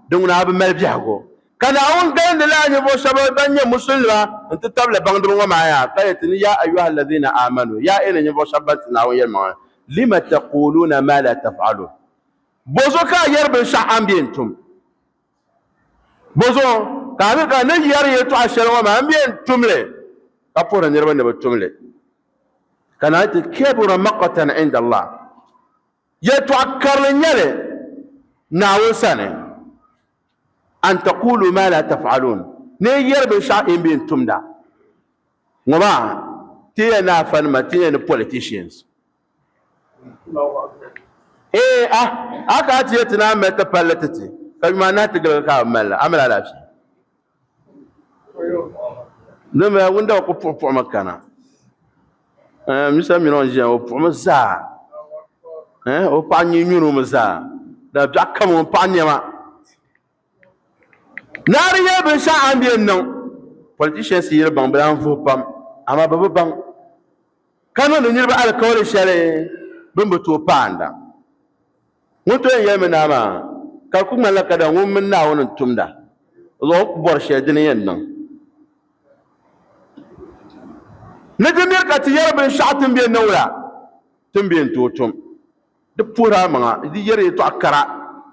din ŋuna a bi mali biɛhigu. Ka Naawuni galindi lala ninvuɣ shɛba ban nyɛ Musulinima n-ti tabili baŋdiba ŋɔ maa yaa, ka yɛli ti ni, Yaa ayyuha alladhina aamanu, yaa yi ni ninvuɣ shɛba ban ti Naawuni yɛlimaŋli, lima taquluuna maa laa taf'aluun? Bozuɣu ka a yɛri binshɛɣu a ni be n-tum? Bozuɣu ka a mi ka ni yɛri yɛltɔɣa shɛli ŋɔ maa, m be n-tum li, ka puhiri niriba ni bɛ tum li. Ka Naawuni ti, Kabura maqtan inda Allah. Yɛltɔɣa karili n-nyɛ li Naawuni sani, an taqulu ma la taf'alun, ni yi yɛri binshɛɣu yi ni be n-tumda. Ŋɔ maa, ti yɛn ni afanima, ti yɛn ni politicians. Ee, a, a ka a ti yɛli ti naan mali ti palli ti ti, ka yuma anahi ti giligi ka a bi mali li, a mali alaafee? Domi a wundaŋ ku puɣi puɣimi kana. Misa mini o ni ʒiya o puɣimi zaa. O paɣa nyɛ nyuni mi zaa. Da biɛɣu kam o paɣa nɛma. Naa di yɛli binshɛɣu a ni bɛ niŋ. Politicians yi di baŋ bɛ lahi vuhi pam amaa bɛ bi baŋ ka niŋdi niriba alikauli shɛli bɛ ni bi tooi paanda. Ŋun tooi yɛn yɛlimi naa maa, ka di ku ŋmanila kadama ŋun mini Naawuni n-tumda, o zuɣu o ni ku bɔri shɛli di ni yɛn niŋ. Ni di miri ka ti yɛri binshɛɣu ti ni be niŋ la, ti ni be n-tooi tum. Di puhiri a maŋa, di yɛri yɛtɔɣ kara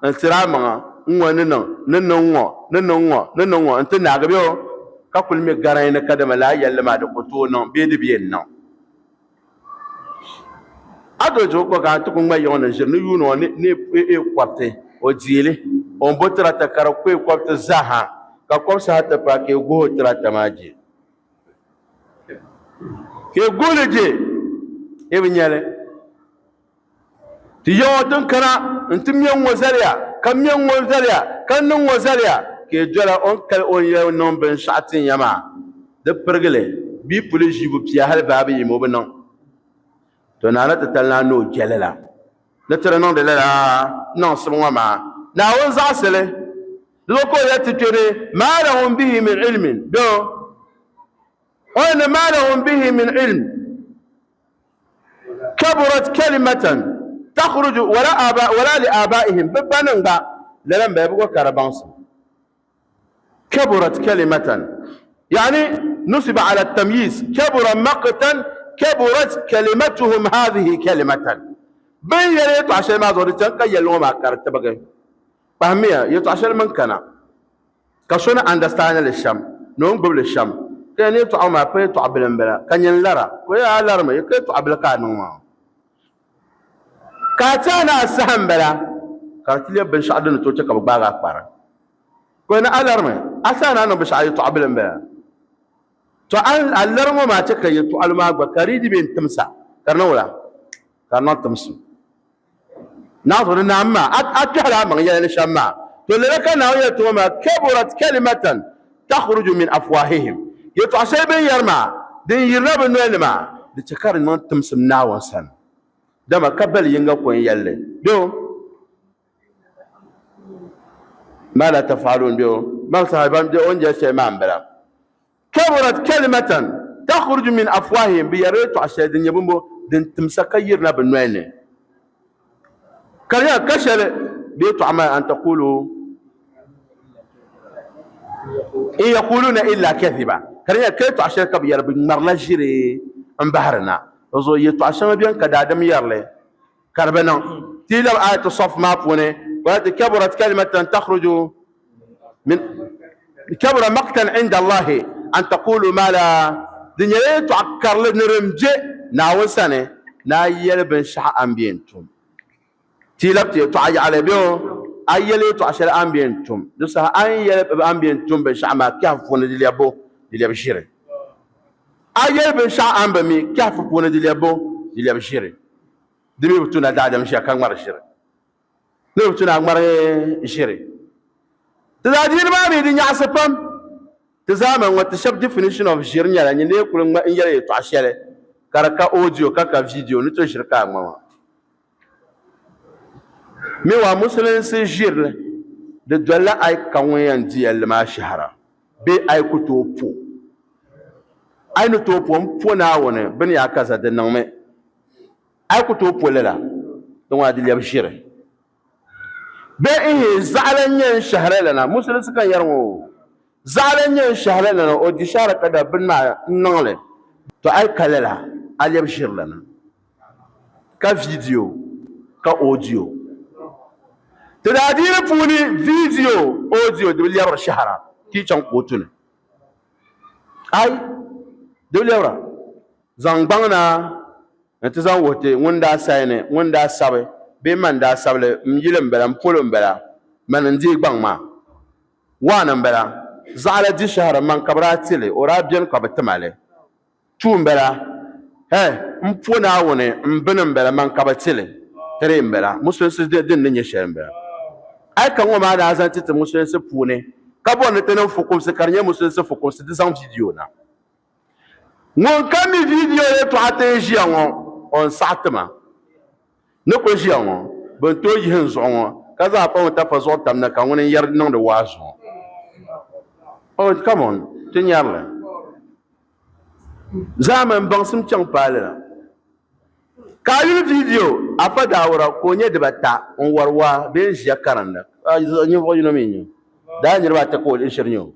n-tiri a maŋa, N-ŋɔ ni niŋ, ni niŋ ŋ-ŋɔ, ni niŋ ŋ-ŋɔ, ni niŋ ŋ-ŋɔ nti naagi bɛ o, ka kuli mi garany ni kadama lala yɛlli maa di ku tooi niŋ bee di bi yɛn niŋ. A doli zuɣu kɔ ka a ti ku ŋma yiŋɔ ni ʒiri ni yuuni ŋɔ ni e kɔbiti o deeli o ni bo tirata ka di ku e kɔbiti zaaha ka kɔbu saha ti paai ka e guhi o tirata maa je ka e guhi li je e bi nyɛli ti yiŋɔ tin kana n-ti me ŋ-ŋɔ zaliya ka me ŋ-ŋɔ zaliya ka niŋ ŋ-ŋɔ zaliya ka e dola o ni kali o ni yɛli niŋ binshɛɣu tin ya maa di pirigili bee puli ʒiibu pia hali baabi yim o bi niŋ. To Naa ni ti tali naa ni o je lala ni ti di niŋdi lala niŋsim ŋɔ maa. Naawuni zaɣisi li. Di zuɣu ka o yɛli ti kpe ni, Maa lahum bihi min ilmin, bee o ni maa lahum bihi min ilm. Kaburat kalimatan takhruju wala aba wala li abaihim bɛ banim gba lala m-bala bɛ gba ka di baŋsim. Kaburat kalimatan yani nusiba ala tamyiz kabura maqtan kaburat kalimatuhum hadhihi kalimatan bɛ ni yɛli yɛltɔɣa shɛli maa zuɣu di chani ka yɛlli ŋɔ maa ka di tibigi. Kpahimmiya yɛltɔɣa shɛli mini kana. Ka so ni understand li shɛm ni o ni gbubi li shɛm, ka yɛn ni yɛltɔɣa ŋɔ maa pa yɛltɔɣa bili m-bala, ka nyin lara, ka o yɛli a larimi, ka yɛltɔɣa bili ka a niŋ maa. Ka a tɛhi ni a saha m-bala, ka di ti lɛbi binshɛɣu din ni tooi chɛ ka bɛ gbaag a kpari. Ka o yɛli ni a larimi, a saha ni a niŋ binshɛɣu yɛltɔɣa bili m-bala. Tɔ a lari ŋɔ maa chɛ ka yɛltɔɣili maa gba ka di yi di be n-timsa, ka di niŋ wula? Ka di niŋ timsim. Naawuni ni naam maa, a kpɛhila a maŋ yɛla ni shɛm maa. To lala ka Naawuni yɛli ti ŋɔ maa, Kaburat kalimatan takhruju min afwahihim. Yɛtɔɣ shɛli bɛ ni yɛri maa, din yirina bɛ noli ni maa, di chɛ ka di niŋ timsim Naawuni sani. Dama ka bali yiŋga ko n-yɛli li, bɛ o, Ma la taf'alun, bɛ o, man sahiban, bɛ o ni yɛli shɛli maa m-bala. Kaburat kalimatan takhruju min afwahihim, bɛ yɛrila yɛtɔɣa shɛli din nyɛ bimbo din timsa ka yirina bɛ noli ni, ka di nyɛla ka shɛli bɛ yɛtɔɣa maa an taqulu in yaquluna illa kadhiba, ka di nyɛla ka yɛtɔɣa shɛli ka bɛ yɛri bɛ ŋmarila ʒiri m-bahiri na. Di zuɣu yɛtɔɣa shɛŋa beni ka daadam yɛri li ka di bi niŋ. Ti yi labi ayatu saf maa puuni, wala kaburat kalimatan takhruju min kabura maqtan inda Allahi an taqulu ma la di nyɛla yɛltɔɣa karili ni din be Naawuni sani ni a yɛli binshɛɣu a ni be yɛn tum. Ti yi labi ti yɛltɔɣa yaɣili bee a yɛli yɛltɔɣa shɛli a ni be yɛn tum, di saha a ni yɛli a ni be yɛn tum binshɛɣu maa kpɛhigu puuni di lɛbbu di lɛbi ʒiri. A yɛli binshɛɣu a ni bi mi kpɛhigu puuni di lɛbbu di lɛbi ʒiri. Di mi bi tu na daadam ʒiya ka ŋmari ʒiri. Ni bi tu ni a ŋmari ʒiri. Ti zaa diini maa mi di nyaɣisi pam. Ti zaa mali ŋɔ ti shɛba definition of ʒiri nyɛla nyin lee kuli ŋma n-yɛli yɛltɔɣa shɛli ka di ka audio ka ka video ni to ʒiri ka a ŋma maa. Meanwhile, Musulinsi ʒirili di dolila a yi ka ŋun yɛn di yɛlli maa shɛhira bee a yi ku tooi po. A yi ni tooi po, m po Naawuni bɛ ni yaa kaza di niŋmi. A yi ku tooi po lala, di ŋuna di lɛbi ʒiri. Bee ihi zaɣila n-nyɛ n shɛhira lana, Musulinsi ka n yɛri ŋɔ o, zaɣila n-nyɛ n shɛhira lana, o di shɛhira ka da bini maa n-niŋ li. To a yi ka lala, a lɛbi ʒiri lana. Ka vidiyo, ka odiyo. Ti daadiini puuni vidiyo, odiyo di bi lɛbiri shɛhira ka yi chaŋ kootu ni. Ai, di bi lɛbira. Zaŋ gbaŋ na nti zaŋ wuhi ti ŋun daa saini, ŋun daa sabi bee man daa sabi li, m yili m-bala, m polo m-bala, mani n-deei gbaŋ maa. One m-bala, zaɣila di shɛhira man ka bɛ daa ti li, o daa beni ka bɛ ti ma li. Two m-bala, hɛ, m po Naawuni, m bini m-bala, man ka bɛ ti li. Three m-bala, musulinsi din ni nyɛ shɛli m-bala. A yi ka ŋɔ maa daa zaŋ ti ti musulinsi puuni ka bɔri ni ti niŋ fukumsi ka di nyɛ musulinsi fukumsi, di zaŋ vidiyo na. Ŋun ka mi vidiyo yɛltɔɣa ti n ʒiya ŋɔ, o ni saɣi ti ma. Ni kuli ʒiya ŋɔ, bɛ ni tooi yihi n zuɣu ŋɔ ka zaŋ Afa Mutafa zuɣu tam na ka ŋuni n-yɛri niŋdi waazu ŋɔ. Oh, come on, ti nyari li. Zaamani baŋsim chaŋ paali la. Ka a yuli vidiyo Afa Daawura ka o nyɛ dibata n-wari waa bee n-ʒiya karinda. Ninvuɣ yino mi n-nyɛ o. Daa niriba ata ka o shiri nyɛ o.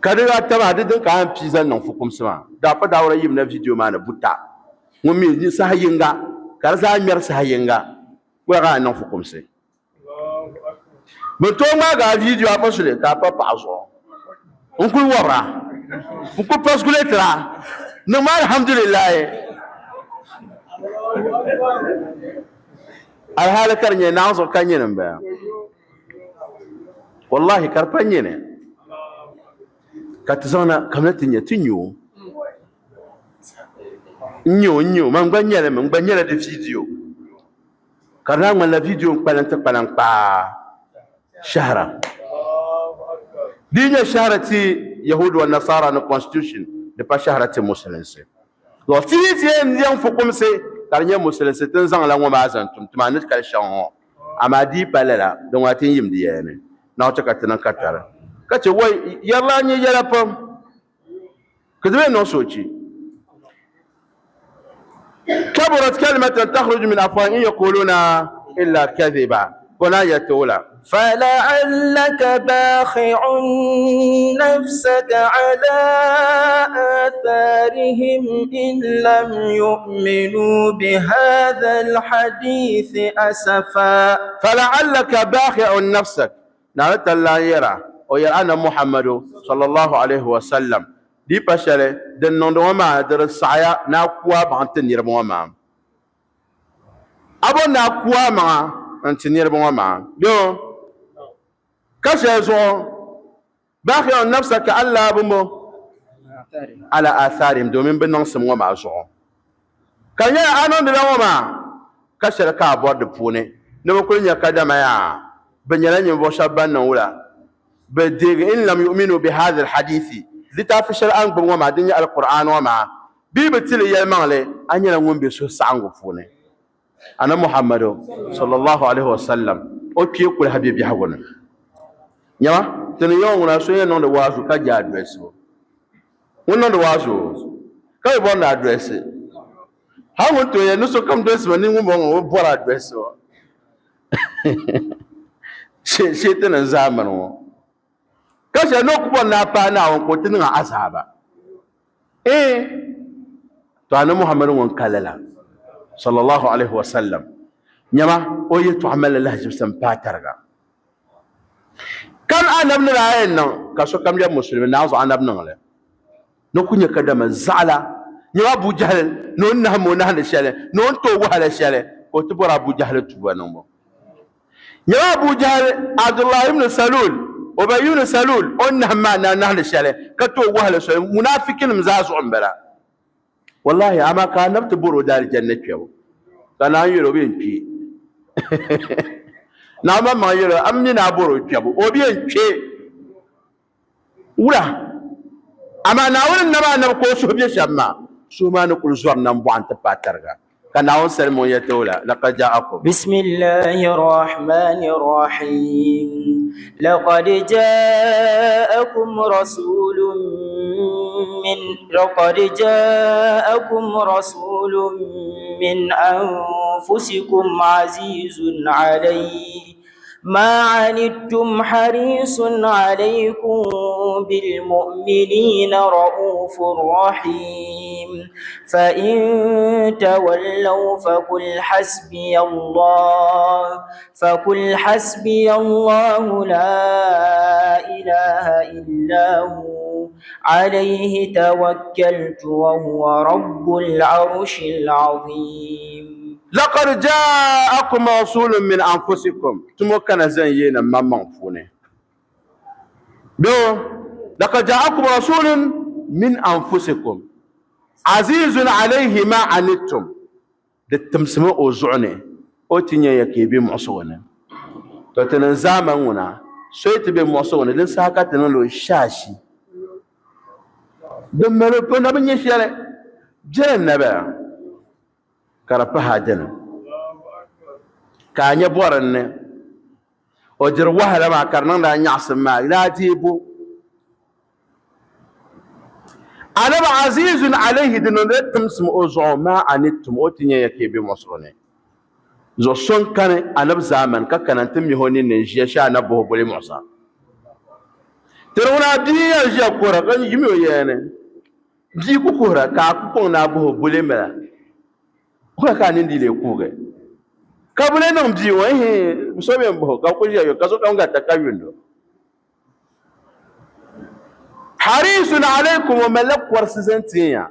Ka di daa taba di din ka a yɛn pii zaŋ niŋ fukumsi maa. Daa pa daawura yimina vidiyo maa ni buta ŋun mi ni saha yinga ka di zaa ŋmɛri saha yinga wula ka a yɛn niŋ fukumsi. Bɛ tooi ŋmaagi a vidiyo a pa suli ka a pa paɣa zuɣu n kuli wɔbira n kuli pasiguletira niŋmi alihamdulilahi. Alihali ka di nyɛ naɣ zuɣu ka nyini m-bala. Wallahi ka di pa nyini ka ti zaŋna kamina ti nya ti nya o n nya o n nya o man gba nyɛli mi n gba nyɛla di vidiyo ka di daa ŋmanila vidiyo n kpalim ti kpalim kpaa shɛhira di yi nyɛ shɛhira ti yahudu wa nasara ni constitution di pa shɛhira ti musulinsi zuɣu ti yi ti yɛn niŋ fukumsi ka di nyɛ musulinsi ti ni zaŋla ŋɔ maa zaŋ tum tuma ni kali shɛŋa ŋɔ Amaa di yi pa lala, di ŋuna ti ni yim di yɛla ni, naɣ chɛ ka ti niŋ katari, ka chɛ wai yɛrila n-nyɛ yɛla pam, ka di bee niŋ soochi. Kaburat kalimatan takhruju min afwahihim in yaquluna illa kadhiba, ka o naan yɛli ti wula. فلعلك باخع نفسك على آثارهم إن لم يؤمنوا بهذا الحديث أسفا. فلعلك باخع نفسك Naawuni talla n-yɛra, o yɛri Anabi Muhammadu, sallallahu alayhi wa sallam, di yi pa shɛli din niŋdi ŋɔ maa di di saɣiya ni a ku a maŋa n-ti niriba ŋɔ maa. A bo ni a ku a maŋa n-ti niriba ŋɔ maa bee ka shɛli zuɣu baakhi'un nafsaka allaa bimbo ala aathaarihim domin bɛ niŋsim ŋɔ maa zuɣu ka di nyɛla a niŋdila ŋɔ maa ka shɛli ka a bɔri di puuni ni bɛ kuli nya kadama yaa bɛ nyɛla ninvuɣ shɛba ban niŋ wula bɛ deegi in lam yu'minu bi haadhal hadithi litaafi shɛli a ni gbubi ŋɔ maa din nyɛ Alkur'aan ŋɔ maa Bɛ bi ti li yɛlimaŋli, a nyɛla ŋun be suhusaɣiŋgu puuni. Anabi Muhammadu, sallallahu alaihi wasallam, o kpee kuli ha be biɛhigu ni. Nyama, ti ni yɛŋɔ ŋuna so yɛn niŋdi waazu ka je adrɛsibu. Ŋun niŋdi waazu ka bi bɔri ni adrɛsi. Hal ŋun tooi yɛli ni sokam dolisi ma ni ŋun bɔŋɔ o bi bɔri adrɛsibu. Shee ti ni zaa mini ŋɔ. Ka shɛli ni o ku bɔri ni a paai Naawuni ka o ti niŋ a azaaba. Ee, to Anabi Muhammadu ŋun ka lala, sallallahu alaihi wa sallam, nyama o yɛtɔɣa malila lahajibsi m-paai tariga. Kam Anabi ni daa yɛn niŋ ka sokam lɛbi Musulimi, naai zuɣu Anabi niŋ li. Ni ku nya kadama zaɣila nyama Abu Jahili ni o ni nahim o nahindi shɛli, ni o ni ti o wahala shɛli, ka o ti bɔri Abu Jahili tuuba niŋbu. Nyama Abu Jahal, Abdullah ibn Salul, Ubay ibn Salul, o ni nahim maa na nahindi shɛli ka ti o wahala soli, munaafikinim zaa zuɣu m-bala. Wallahi, amaa ka Anabi ti bɔri o daalijanna kpɛbu, ka naan yɛli o bɛ yɛn kpe. Naawuni maŋmaŋ yɛli o, a mi ni a bɔri o kpɛbu, o bɛ yɛn kpe. Wula? Amaa Naawuni ni nam Anabi ka o suhu be shɛm maa, suhu maa ni kul zɔri nambɔɣu nti paai tariga. Ka. Ka Naawuni salim o n-yɛti o la, Laqad ja'akum. Bismillahi rahmani rahim. Laqad ja'akum rasulun min laqad ja'akum rasulun min anfusikum azizun alayhi ما عنتم حريص عليكم بالمؤمنين رؤوف رحيم فإن تولوا فقل حسبي الله فقل حسبي الله لا إله إلا هو عليه توكلت وهو رب العرش العظيم. Laqad ja'akum rasulun min anfusikum, tumo kana zan yi na maŋmaŋ puuni. Bee laqad ja'akum rasulun min anfusikum azizun alayhi ma anittum, di timsimi o zuɣu ni o ti nya ya ka yi be muɣisigu ni. To ti niŋ zaamani ŋuna, so yi ti be muɣisigu ni, din saha ka ti niŋdi o shaashi. Din mali o na bi nya shɛli, bela n-na bala. Ka di pahi a dini, ka a nya bɔri n-ni o diri wahala maa ka di niŋdi a nyaɣisim maa ni a deei bo. Annabi Azizun alayhi di niŋdila timsim o zuɣu maa anittum o ti nya ya ka yi be muɣisigu ni. Zuɣu so n-kani Annabi zaamani ka kana nti mihi o ninni n-ʒiya shee Annabi bɔhi o boli muɣisa. Ti di ŋuna a bia n-yɛn ʒiya kuhira ka yimi o yɛya ni. Bia ku kuhira ka a ku kɔŋ ni a bɔh o bole mala, holi ka a nini dii lee kuhigi? Ka bole niŋ bia ŋɔ, Ihi, so bɛ m-bɔh o, ka o ku ʒiya yuli, ka sokam garita ka yuund o. Harisun alaykum, o malila kɔrisi zaŋ tin ya,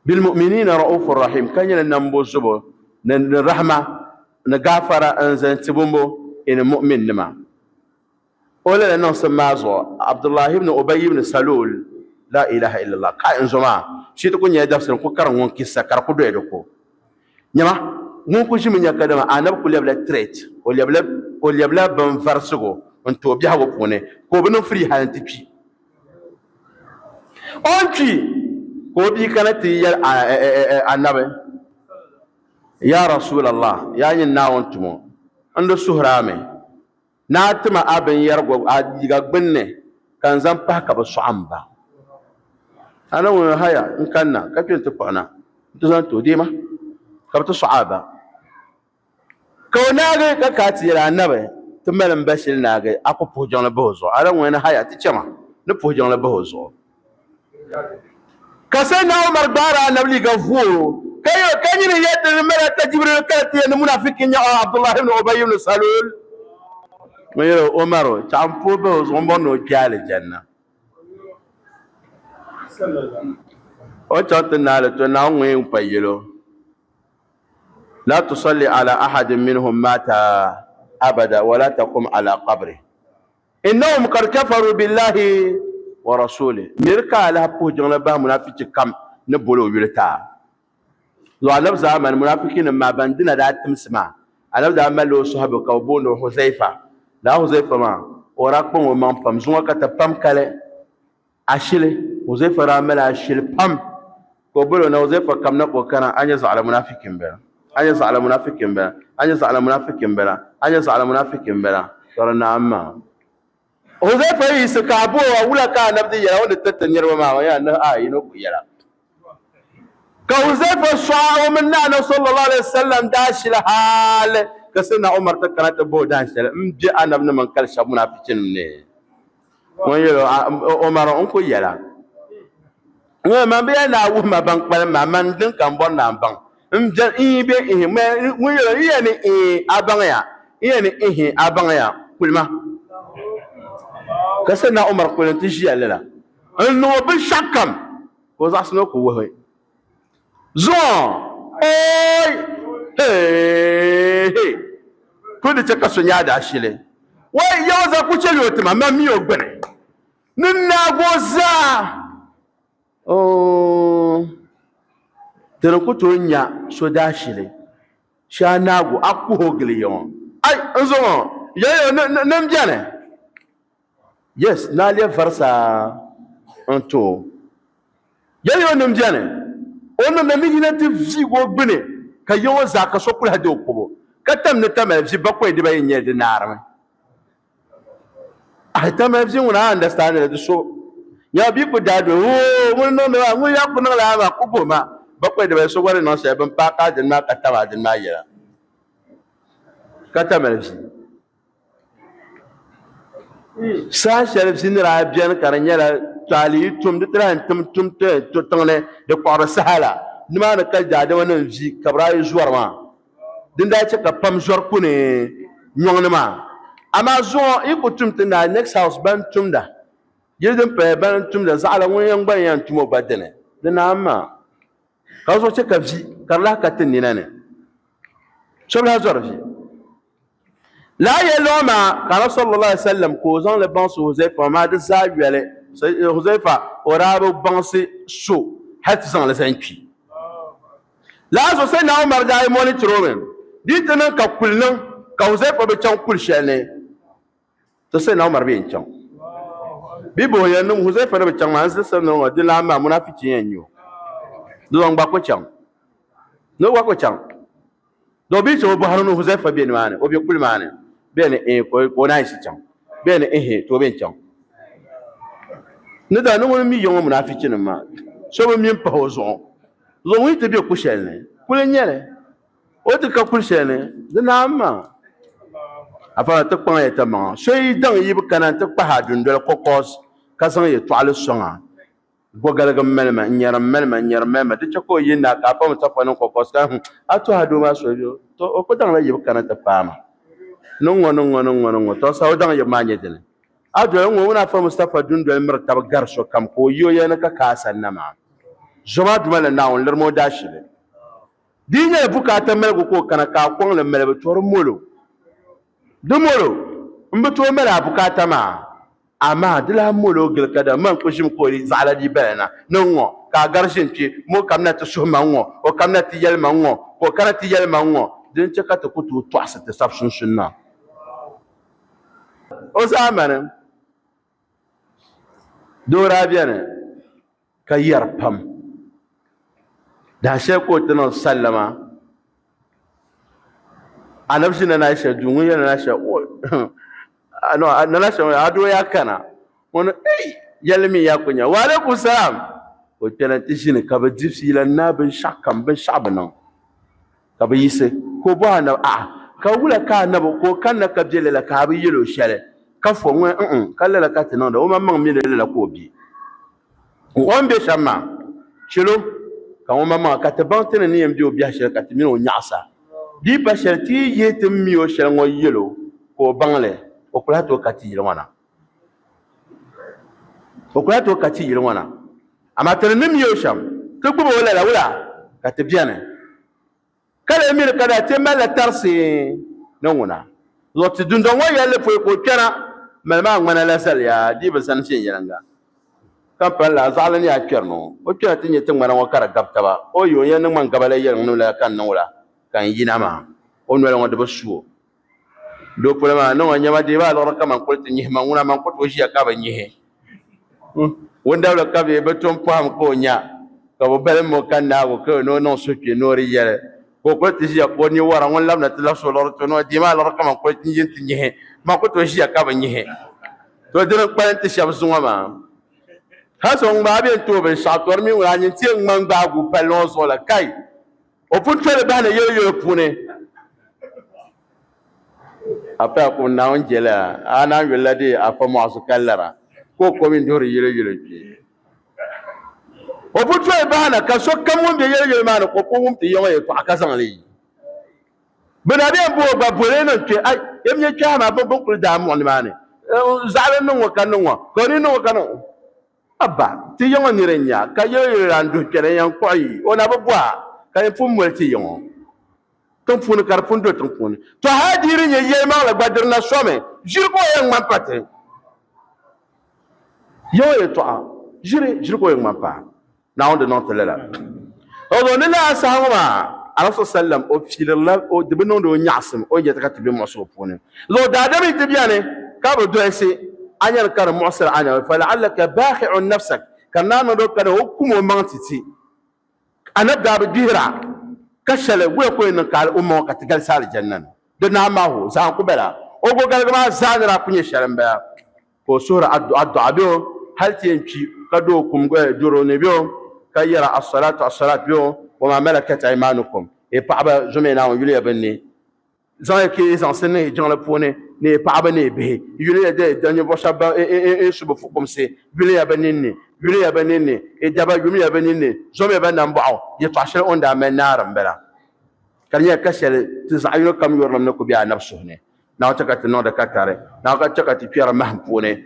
bilmu'minina ra'ufur rahim, ka nyɛla nambo zubo ni rahima ni gaafara n-zaŋ ti bɔmbo ni mu'minnima. O lala niŋsim maa zuɣu, Abdullahi ibn Ubay ibn Salul, La ilaha illallah, kai n zo maa, shi ti ku nyɛla dabisili n-ku karim ŋun kissa ka di ku doya di ko. Nyama, ŋun ku ʒimi nya kadama Anabi ku lɛbila threat, o lɛbila, o lɛbila binvarisigu n-ti o biɛhigu puuni ka o bi niŋ free hali nti kpi. O ni kpi ka o bia kana ti yɛli Anabi, Ya Rasulallah, yaa nyini Naawuni tumo, n di suhiri a mi. Ni a ti ma a binyɛrigu a liiga gbunni ka n zaŋ pahi ka bɛ sɔɣi m ba. A ni ŋun haya n-kanna ka kpe nti kpuɣi na nti zaŋ ti o, deema ka bɛ ti sɔɣi a ba. Ka o naagi ka ka a ti yɛli anabi, Ti mali m ba shili naagi, a ku puhi jiŋli bahi o zuɣu. A ni ŋun haya ti chama ni puhi jiŋli bahi o zuɣu. Ka Sayyidina Umar gbaari anabi liiga voor o, ka yɛl o, Ka nyini ya ti ni mali a ta Jibril ka ti yɛn ni munafiki n-nyɛ o Abdullah ibn Ubay ibn Salul. Ŋun yɛl o, Umar, chaɣ m puhi bahi o zuɣu m-bɔri ni o kpe alijanna. O ni chaŋ ti naai li, to Naawuni ŋun yɛn pa yɛl o, La tusalli ala ahadin minhum mata abada wa la taqum ala qabrihi. Innahum qad kafaru billahi wa rasulihi. Miri ka a lahi puhi jiŋli bahi munaafichi kam ni boli o yuli ti a. Zuɣu Anabi zaamani munaafichinim maa ban dina daa timsi maa, Anabi daa malila o sɔhibu ka bɛ booni o Huzaifa. Lala Huzaifa maa, o daa kpaŋ o maŋ pam zuŋɔ ka ti pam kali ashili. Huzaifa daa mali ashili pam ka o boli o na, Huzaifa kamina ka o kana, a nya zaɣila munafiki m-bala, a nya zaɣila munafiki m-bala, a nya zaɣila munafiki m-bala, a nya zaɣila munafiki m-bala, ka di naai maa. Huzaifa yi yiɣisi ka a bo o, wula ka anabi di yɛla o ni tiriti niriba maa? O yɛla, Ni a yino ku yɛla. Ka Huzaifa sɔɣi o mini ni Anabi sallallahu alaihi wasallam daashili hali ka Sayyidina Umar ti kana ti bo o dahinshɛli m-be Anabi ni mini kali shɛba munafichinim ni. Ŋun yɛl o, Umar, n ku yɛla. Ŋun yɛl man bi yɛli ni a wuhi ma ban kpalim maa, man din ka m bɔri ni a baŋ. M bɛni ihi bee ihi. Ŋun yɛl o, N yɛli ni ihi, a baŋya. N yɛli ni ihi, a baŋya. Kuli ma. Ka Sayyidina Umar kuli nti ʒiya lala n-niŋ o binshɛɣukam ka o zaɣisi ni o ku wuhi. Zuŋɔ, ooi, hee, kuli di chɛ ka so nya a daashili. Wai, Yawɛ zaa ku chɛ li o ti ma, man mi o gbini ni n naag o zaa. Oo, ti ni ku tooi nya so daashili shee a naag o, a kuh o gili ya ŋɔ. Ai, n zuŋɔ, yɛliya o ni m beni. Yes, naa lɛbi varisa n-ti o. Yɛliya o ni m beni. O niŋda ni yina ti viig o gbini. Ka ya ŋɔ zaa ka so kuli hal di o kubu, ka tam ni tamali vi bakɔi dibayi n-nyɛ li di naarimi. Ahi tamali vi ŋuna a understand li di so nyɛla bia ku daa doli hoo ŋuni niŋdi maa ŋuni yaa ku niŋ lala maa ku guhi ma bakɔi dibayi so gba ni niŋ shɛli bini paai ka a dini maa ka tam a dini maa yɛla ka tamali vi. Saha shɛli vi ni daa beni ka di nyɛla taali yi tum di ti lahi tim tum tiŋ ni di kpuɣiri saha la, nimaani ka daadamanim vi ka bɛ daa yi zɔri maa. Din daa chɛ ka pam zɔri kuni nyɔŋ ni maa. Amaa zuŋɔ yi ku tum ti naai next house ban tumda, yili din paya ban tumda zaɣila ŋun yɛn gba ni yɛn tum o gba dini, di naai maa. Ka di zuɣu chɛ ka vi ka di lahi ka ti nina ni. So bi lahi zɔri vi. Lala yɛlli ŋɔ maa ka Anabi sallallahu alaihi wasallam ka o zaŋ li baŋsi Huzaifa maa di zaa yoli. Huzaifa o daa bi baŋsi so hali ti zaŋ li zaŋ kpi. Lala zuɣu Sayyidina Umar daa yi monitor o mi di yi ti niŋ ka kuli niŋ ka Huzaifa bi chaŋ kuli shɛli ni to Sayyidina Umar bi yɛn chaŋ. Bɛ bɔhi ya niŋ Huzaifa ni bi chaŋ maa n zilisi ni ŋɔ di lan maa munafichi yɛn nyɛ o. Di zaŋ gba ku chaŋ. Ni o gba ku chaŋ. Do bɛ chɛ o bɔhiri ni Huzaifa be nimaani, o be kuli maa ni. Bɛ ni eeh ka o naan shi chaŋ. Bɛ ni ehe to o bɛn chaŋ. Ni daa ni ŋuni mi ya ŋɔ munaafichinim maa, so bi mi m-pahi o zuɣu. Zuɣu ŋun yi ti be ku shɛli ni, kuli n-nyɛ li. O ti ka kuli shɛli ni, di naam maa. Afa ti kpaŋ ya tamaŋa. So yi daŋ yi bi kana nti kpahi a dundoli kɔkɔs ka zaŋ yɛtɔɣili sɔŋ a. Gɔgaligi m-mali ma, n-nyari m-mali ma, n-nyari m-mali ma. Di chɛ ka o yi na ka a pa Mustapha niŋ kɔkɔsi ka hmm, a tuhi a doo maa soli bɛ? To o ku daŋla yibu kana ti paai ma. Ni ŋ-ŋɔ, ni ŋ-ŋɔ, ni ŋ-ŋɔ, ni ŋ-ŋɔ. To saha o daŋ yibu maa nyɛ dini? A doli ŋ-ŋɔ ŋuna afa Mustapha dundoli miri taba gari sokam ka o yi o ya ni ka ka a sani na maa. Zom a Duuma ni Naawuni lirimi o daashili. Di yi nyɛla bukaata maligu ka o kana ka a kɔŋ li malibu, to di molo. Di molo, m bi tooi mali a bukaata maa, amaa di lahi molo gili ka da man ku ʒimi ka o yi zaɣila di bala na ni ŋ-ŋɔ, ka a gari ʒini kpe, ma o kamina ti suhi ma ŋ-ŋɔ, o kamina ti yɛli ma ŋ-ŋɔ, ka o kana ti yɛli ma ŋ-ŋɔ, di ni chɛ ka ti ku tooi tɔɣisi ti sab sunsuuni maa. O zaamani, doo daa beni ka yɛri pam. Dahinshɛli ka o ti niŋ sallama Anabi ʒi Nana Aisha duu ŋun yɛli Nana Aisha no Nana Aisha ŋun a doo yaa kana ŋun ei yɛlli mi yaa ku nya wa alaikum salam ka o kpɛna ti ʒini ka bi di fiila n naai binshɛɣu kam binshɛɣu bi niŋ ka bi yiɣisi ka o bɔhi anabi a'a ka wula ka anabi ka o kanna ka bɛ lala ka a bi yɛl o shɛli ka fo ŋun n ka lala ka ti niŋda o maŋmaŋ mi ni lala ka o bɛ O ni be shɛm maa, chɛl o ka ŋun maŋmaŋa ka ti baŋ ti ni ni yɛn be o biɛhi shɛli ka ti mini o nyaɣisa. Di yi pa shɛli, ti yi yihi ti ni mi o shɛli ŋɔ yɛl o ka o baŋ li, o ku lahi tooi ka ti yili ŋɔ na. O ku lahi tooi ka ti yili ŋɔ na. Amaa ti ni ni mi o shɛm, ti gbib o lala wula ka ti beni. Ka lee miri ka daa ti malila tarisi ni ŋuna. Zuɣu ti dundɔŋ ŋɔ yɛlli pɔi ka o kpɛna, mali maa ŋmana la zaliya dii bi zani viɛnyɛliŋga. Ka m pali laa zaɣili ni a kpɛri ni o, o kpɛna ti nya ti ŋmana ŋɔ ka di gabi taba. O yi o yɛn ni ŋmani gaba la yɛliŋ ni la ka n niŋ o la ka n yina maa, o noli ŋɔ di bi su o. Doo polo maa niŋ o nyɛma deei ba liɣiri kaman kuli ti nyihi ma ŋuna man ku tooi ʒiya ka bi nyihi. Wundabili ka bɛ bi tom pɔhim ka o nya ka bɛ balim o ka naag o ka ni o niŋ suhukpeeni ni o di yɛli ka o kuli ti ʒiya ka o ni wara ŋun labina ti labisi o liɣiri ti o ni o deei maa liɣiri kaman kuli ti yi nti nyihi man ku tooi ʒiya ka bi nyihi. To dini n-kpalim ti shɛba zuŋɔ maa. Hal so ŋun gbaai bɛ n-ti o binshɛɣu to di mi ŋuna a nyin ti yɛn ŋma n-gbaagi o palli ŋɔ zuɣu la kai! O pun toli bahi ni yɛloyɛlo puuni. A paya kum Naawuni jɛli a, a naan yulila di afa mɔɣisi ka lara, ka o kom n-duhiri yɛloyɛlo kpe. O pun toli bahi na ka sokam ŋun be yɛloyɛlo maa ni ka o pun wum ti ya ŋɔ yɛtɔɣa ka zaŋ li yi. Bɛ na bɛn bo o gba boli niŋ kpe, ai, yɛm nyɛ kpɛha maa bɛ kuli daa muɣi nimaani. Zaɣili niŋ ŋɔ ka niŋ ŋɔ, ka o ni niŋ ŋɔ ka niŋ ŋɔ. Abba, ti yiŋɔ niri n-nya ka yɛloyɛlo la n-duhi kpɛri n-yɛn kpuɣi yi, o na bi bɔh a, ka yin pun moli ti yiŋɔ tiŋ puuni ka di pun do tiŋ puuni. Tɔ hali di yi di nyɛ yɛlimaŋli gba di di na somi, ʒiri ka o yɛn ŋmani pa ti yiŋɔ yɛtɔɣa, ʒiri, ʒiri ka o yɛn ŋmani pa. Naawuni di niŋ ti lala. O zuɣu ni lala saha ŋɔ maa, Anabi sallam o piilirila o di bi niŋdi o nyaɣisim o ni yɛti ka ti be muɣisigu puuni. Zuɣu daadam yi ti beni ka bi dolisi a nyani ka di muɣisiri a naba, fala'allaka baaxi'un nafsak, ka di naan niŋdi o ka di o kum o maŋ ti ti. Anabi daa bi gbihira. Ka shɛli wula ka o yɛn niŋ ka o maŋa ka ti galisi alijanna ni? Di naai mahu zaa n-ku bala. O gogaligi maa zaa ni daa ku nyɛ shɛli m-bala. Ka o suhiri addu'a bɛ o hali ti yɛn kpi ka doo kum doro ni bɛ o ka yɛra as-salatu as-salatu bɛ o wa ma malakat aymanukum. Yi paɣaba zomiya Naawuni yuliya bɛ ni. Zaŋ ya ka yi zaŋsi niŋ yi jiŋli puuni ni yi paɣaba ni yi bihi. Yuli ya di ninvuɣ shɛba ban su bɛ fukumsi. Yuli ya bɛ ninni, yuli ya bɛ ninni, yi daba yumiya bɛ ninni, zomiya ba nambɔɣu. Yɛtɔɣ shɛli o ni daa mali naari m-bala, ka di nyɛla ka shɛli ti zaɣ yino kam yurilim ni ku be anabi suhu ni. Naawuni chɛ ka ti niŋdi ka tari. Naawuni ka chɛ ka ti kpɛri mahim puuni.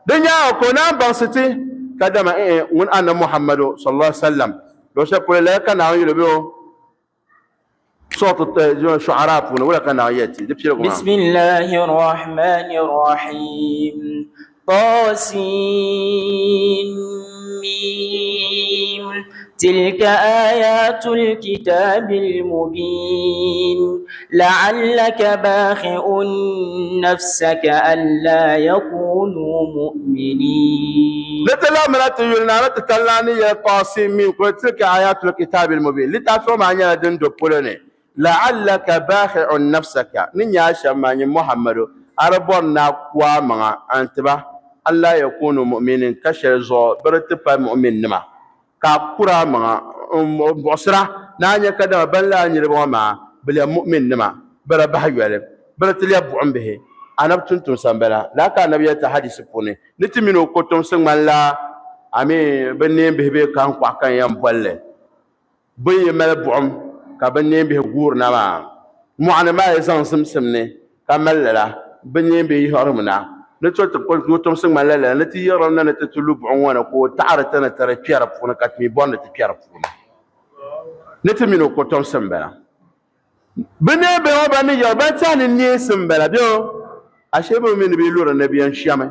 Di nyaaŋa ka o naan baŋsi ti ka dama eeh ŋun Anabi Muhammadu, sallallahu alaihi wasallam, luɣ shɛli polo lala ka Naawuni yuli bɛ o. Suratu Shu'ara puuni wula ka Naawuni yɛli ti di piligu maa? Bismillahi rahmani rahim. Tasin mim. Tilka ayatul kitabil mubin. La'allaka bakhi'un nafsaka alla yakunu mu'minin. Ni ti labimina ti yuli Naa ni ti tali ni yɛli Tasin mim kuli tilka ayatul kitabil mubin. Litaafi ŋɔ maa nyɛla din do polo ni. La'allaka bakhi'un nafsaka, ni nya a shɛm maa, nyin Muhammadu, a di bɔri ni a ku a maŋa, a ni ti ba, alla yakunu mu'minin, ka shɛli zuɣu bɛ di ti pahi mu'minnima, ka a kuri a maŋa m-buɣisira ni a nya kadama ban lala niriba ŋɔ maa bi lɛbi mu'minnima, bɛ di bahi yoli, bɛ di ti lɛbi buɣim bihi. Anabi tumtumsa m-bala. Lala ka Anabi yɛli ti hadisi puuni, ni ti mini o kotomsi ŋmanila a mi binneembihi bee kahiŋkɔɣu ka n yɛn boli li. Bɛ yi mali buɣim ka binneembihi guuri na maa, mɔɣuni maa yi zaŋ zimsim ni ka mali lala, binneembihi yiɣirimi na ni to ti kotomsi ŋmanila lala ni ti yiɣirim na ni ti ti lu buɣim ŋɔ ni ka o taɣiri ti ni ti di kpe di puuni ka ti mi bɔri ni ti kpe di puuni ni ti mini o kotomsi m-bala. Binneembihi ŋɔ ban ni yiɣiri ban tɛhi ni neesim m-bala bɛ o, ashee bɛ mi ni bɛ yi lu di ni bɛ yɛn shɛmi.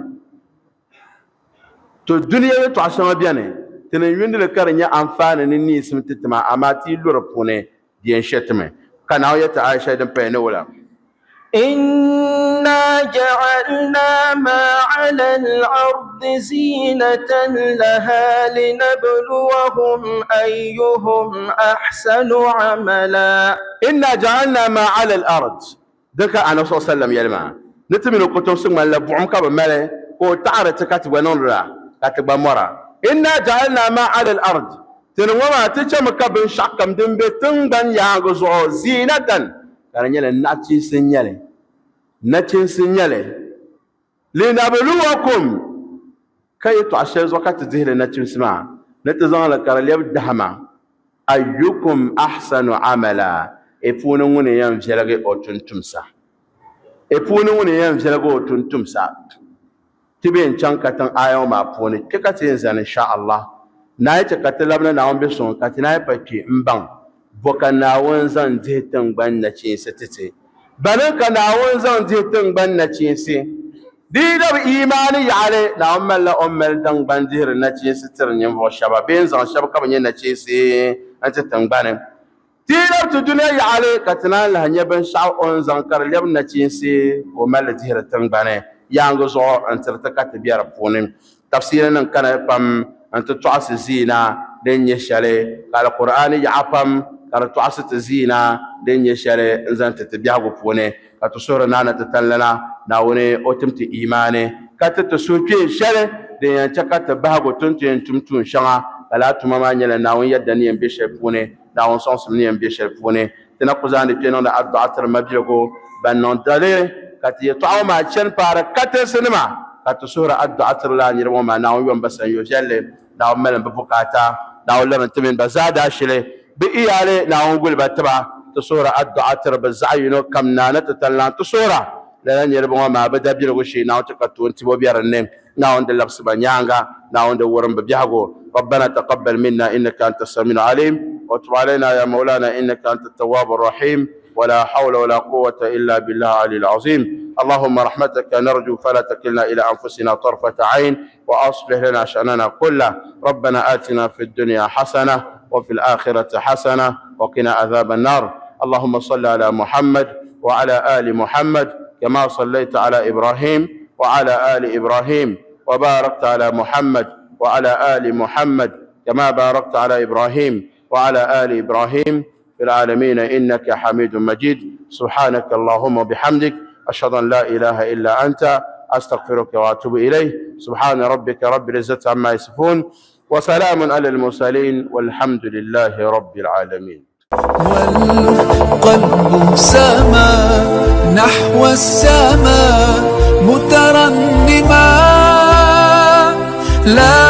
To dunia yɛtɔɣa shɛŋa beni, ti ni yundi li ka di nyɛ anfaani ni neesim ti ti maa, amaa ti yi lu di puuni, di yɛn she ti mi. Ka Naawuni yɛli ti aaya shɛli din paya ni wula? Inna ja'alna ma 'ala al-ardi zinatan laha linabluwahum ayyuhum ahsanu 'amala. Inna ja'alna ma 'ala al-ard Di ka Anabi sallallahu alaihi wasallam yɛli maa, Ni ti mini o kotomsi ŋmanila buɣim ka bɛ mali, ka o taɣiri ti ka ti gba niŋdi la, ka ti gba mɔra. Inna ja'alna ma 'ala al-ard, Ti ni ŋɔ maa, ti chɛmi ka binshɛɣu kam din be tiŋgbani yaaŋgi zuɣu zinatan, ka di nyɛla naɣichiinsi n-nyɛ li, nachinsi n-nyɛ li, linabluwakum, ka yɛtɔɣ shɛli zuɣu ka ti dihi li nachinsi maa, ni ti zaŋ li ka di lɛbi dahima, ayyukum ahsanu amala, i puuni ŋuni yɛn viɛligi o tumtumsa, i puuni ŋuni yɛn viɛligi o tumtumsa. Ti be n-chaŋ katiŋ aaya ŋɔ maa puuni, kpe ka ti yɛn zani insha Allah. Naai chɛ ka ti labina Naawuni be suŋ ka ti naai pa kpe m-baŋ bɔ ka Naawuni zaŋ dihi tiŋgbani nachiinsi ti ti. Bani ka Naawuni zaŋ dihi tiŋgbani nachiinsi? Di yi dabi iimaani yaɣili, Naawuni malila o ni mali tiŋgbani dihiri nachiinsi tiri ninvuɣ shɛba bee n-zaŋ shɛba ka bɛ nyɛ nachiinsi n-ti tiŋgbani. Ti yi labi ti dunia yaɣili ka ti naan lahi nya binshɛɣu o ni zaŋ ka di lɛbi nachiinsi ka o mali li dihiri tiŋgbani yaaŋgi zuɣu n-tiri ti ka ti be di puuni. Tafsiirinim kana pam n-ti tɔɣisi ziina din nyɛ shɛli, ka Alkur'aani yaɣa pam ka di tɔɣisi ti ziina din nyɛ shɛli n-zaŋ ti ti biɛhigu puuni, ka ti suhiri Naa ni ti tanlana Naawuni o tim ti iimaani ka ti ti suhukpeeni shɛli din yɛn chɛ ka ti bahigu ti ni ti yɛn tum tuun shɛŋa, ka lala tuma maa nyɛla Naawuni yɛdda ni yɛn be shɛli puuni, Naawuni sɔŋsim ni yɛn be shɛli puuni. Ti na ku zaandi kpe niŋdi addu'a tiri mabiligu ban niŋ daliri ka ti yɛtɔɣa ŋɔ maa chani paari katinsinima, ka ti suhiri addu'a tiri lala niriba ŋɔ maa, Naawuni yom ba sanyo viɛlli, Naawuni malim bɛ bukaata, Naawuni lirim ti mini ba zaa daashili, bɛ iyaali, Naawuni guli ba tiba. Ti suhiri addu'a tiri bɛ zaɣ yino kam Naa ni ti tali lan ti suhira lala niriba ŋɔ maa bɛ dabiligu shee, Naawuni ti ka toon tibo be din ni. Naawuni di labisi ba nyaaŋa, Naawuni di wurim bɛ biɛhigu. Rabbana taqabbal minna innaka anta samiul alim wa tub alayna ya mawlana innaka anta tawwabur rahim wa la hawla wa la quwwata illa billahi aliyil azim. Allahumma rahmataka narju fala takilna ila anfusina tarfata ayn wa aslih lana sha'nana kullah. Rabbana atina fid dunya hasana wa fil akhirati hasana wa qina adhaban nar. Allahumma salli ala Muhammad wa ala ali Muhammad kama sallaita ala Ibrahim وعلى آل إبراهيم وباركت على محمد وعلى آل محمد كما باركت على إبراهيم وعلى آل إبراهيم في العالمين إنك حميد مجيد. سبحانك اللهم وبحمدك، أشهد أن لا إله إلا أنت، أستغفرك وأتوب إليه. سبحان ربك رب العزة عما يصفون، وسلام على المرسلين، والحمد لله رب العالمين. والقلب سما نحو السماء مترنما، لا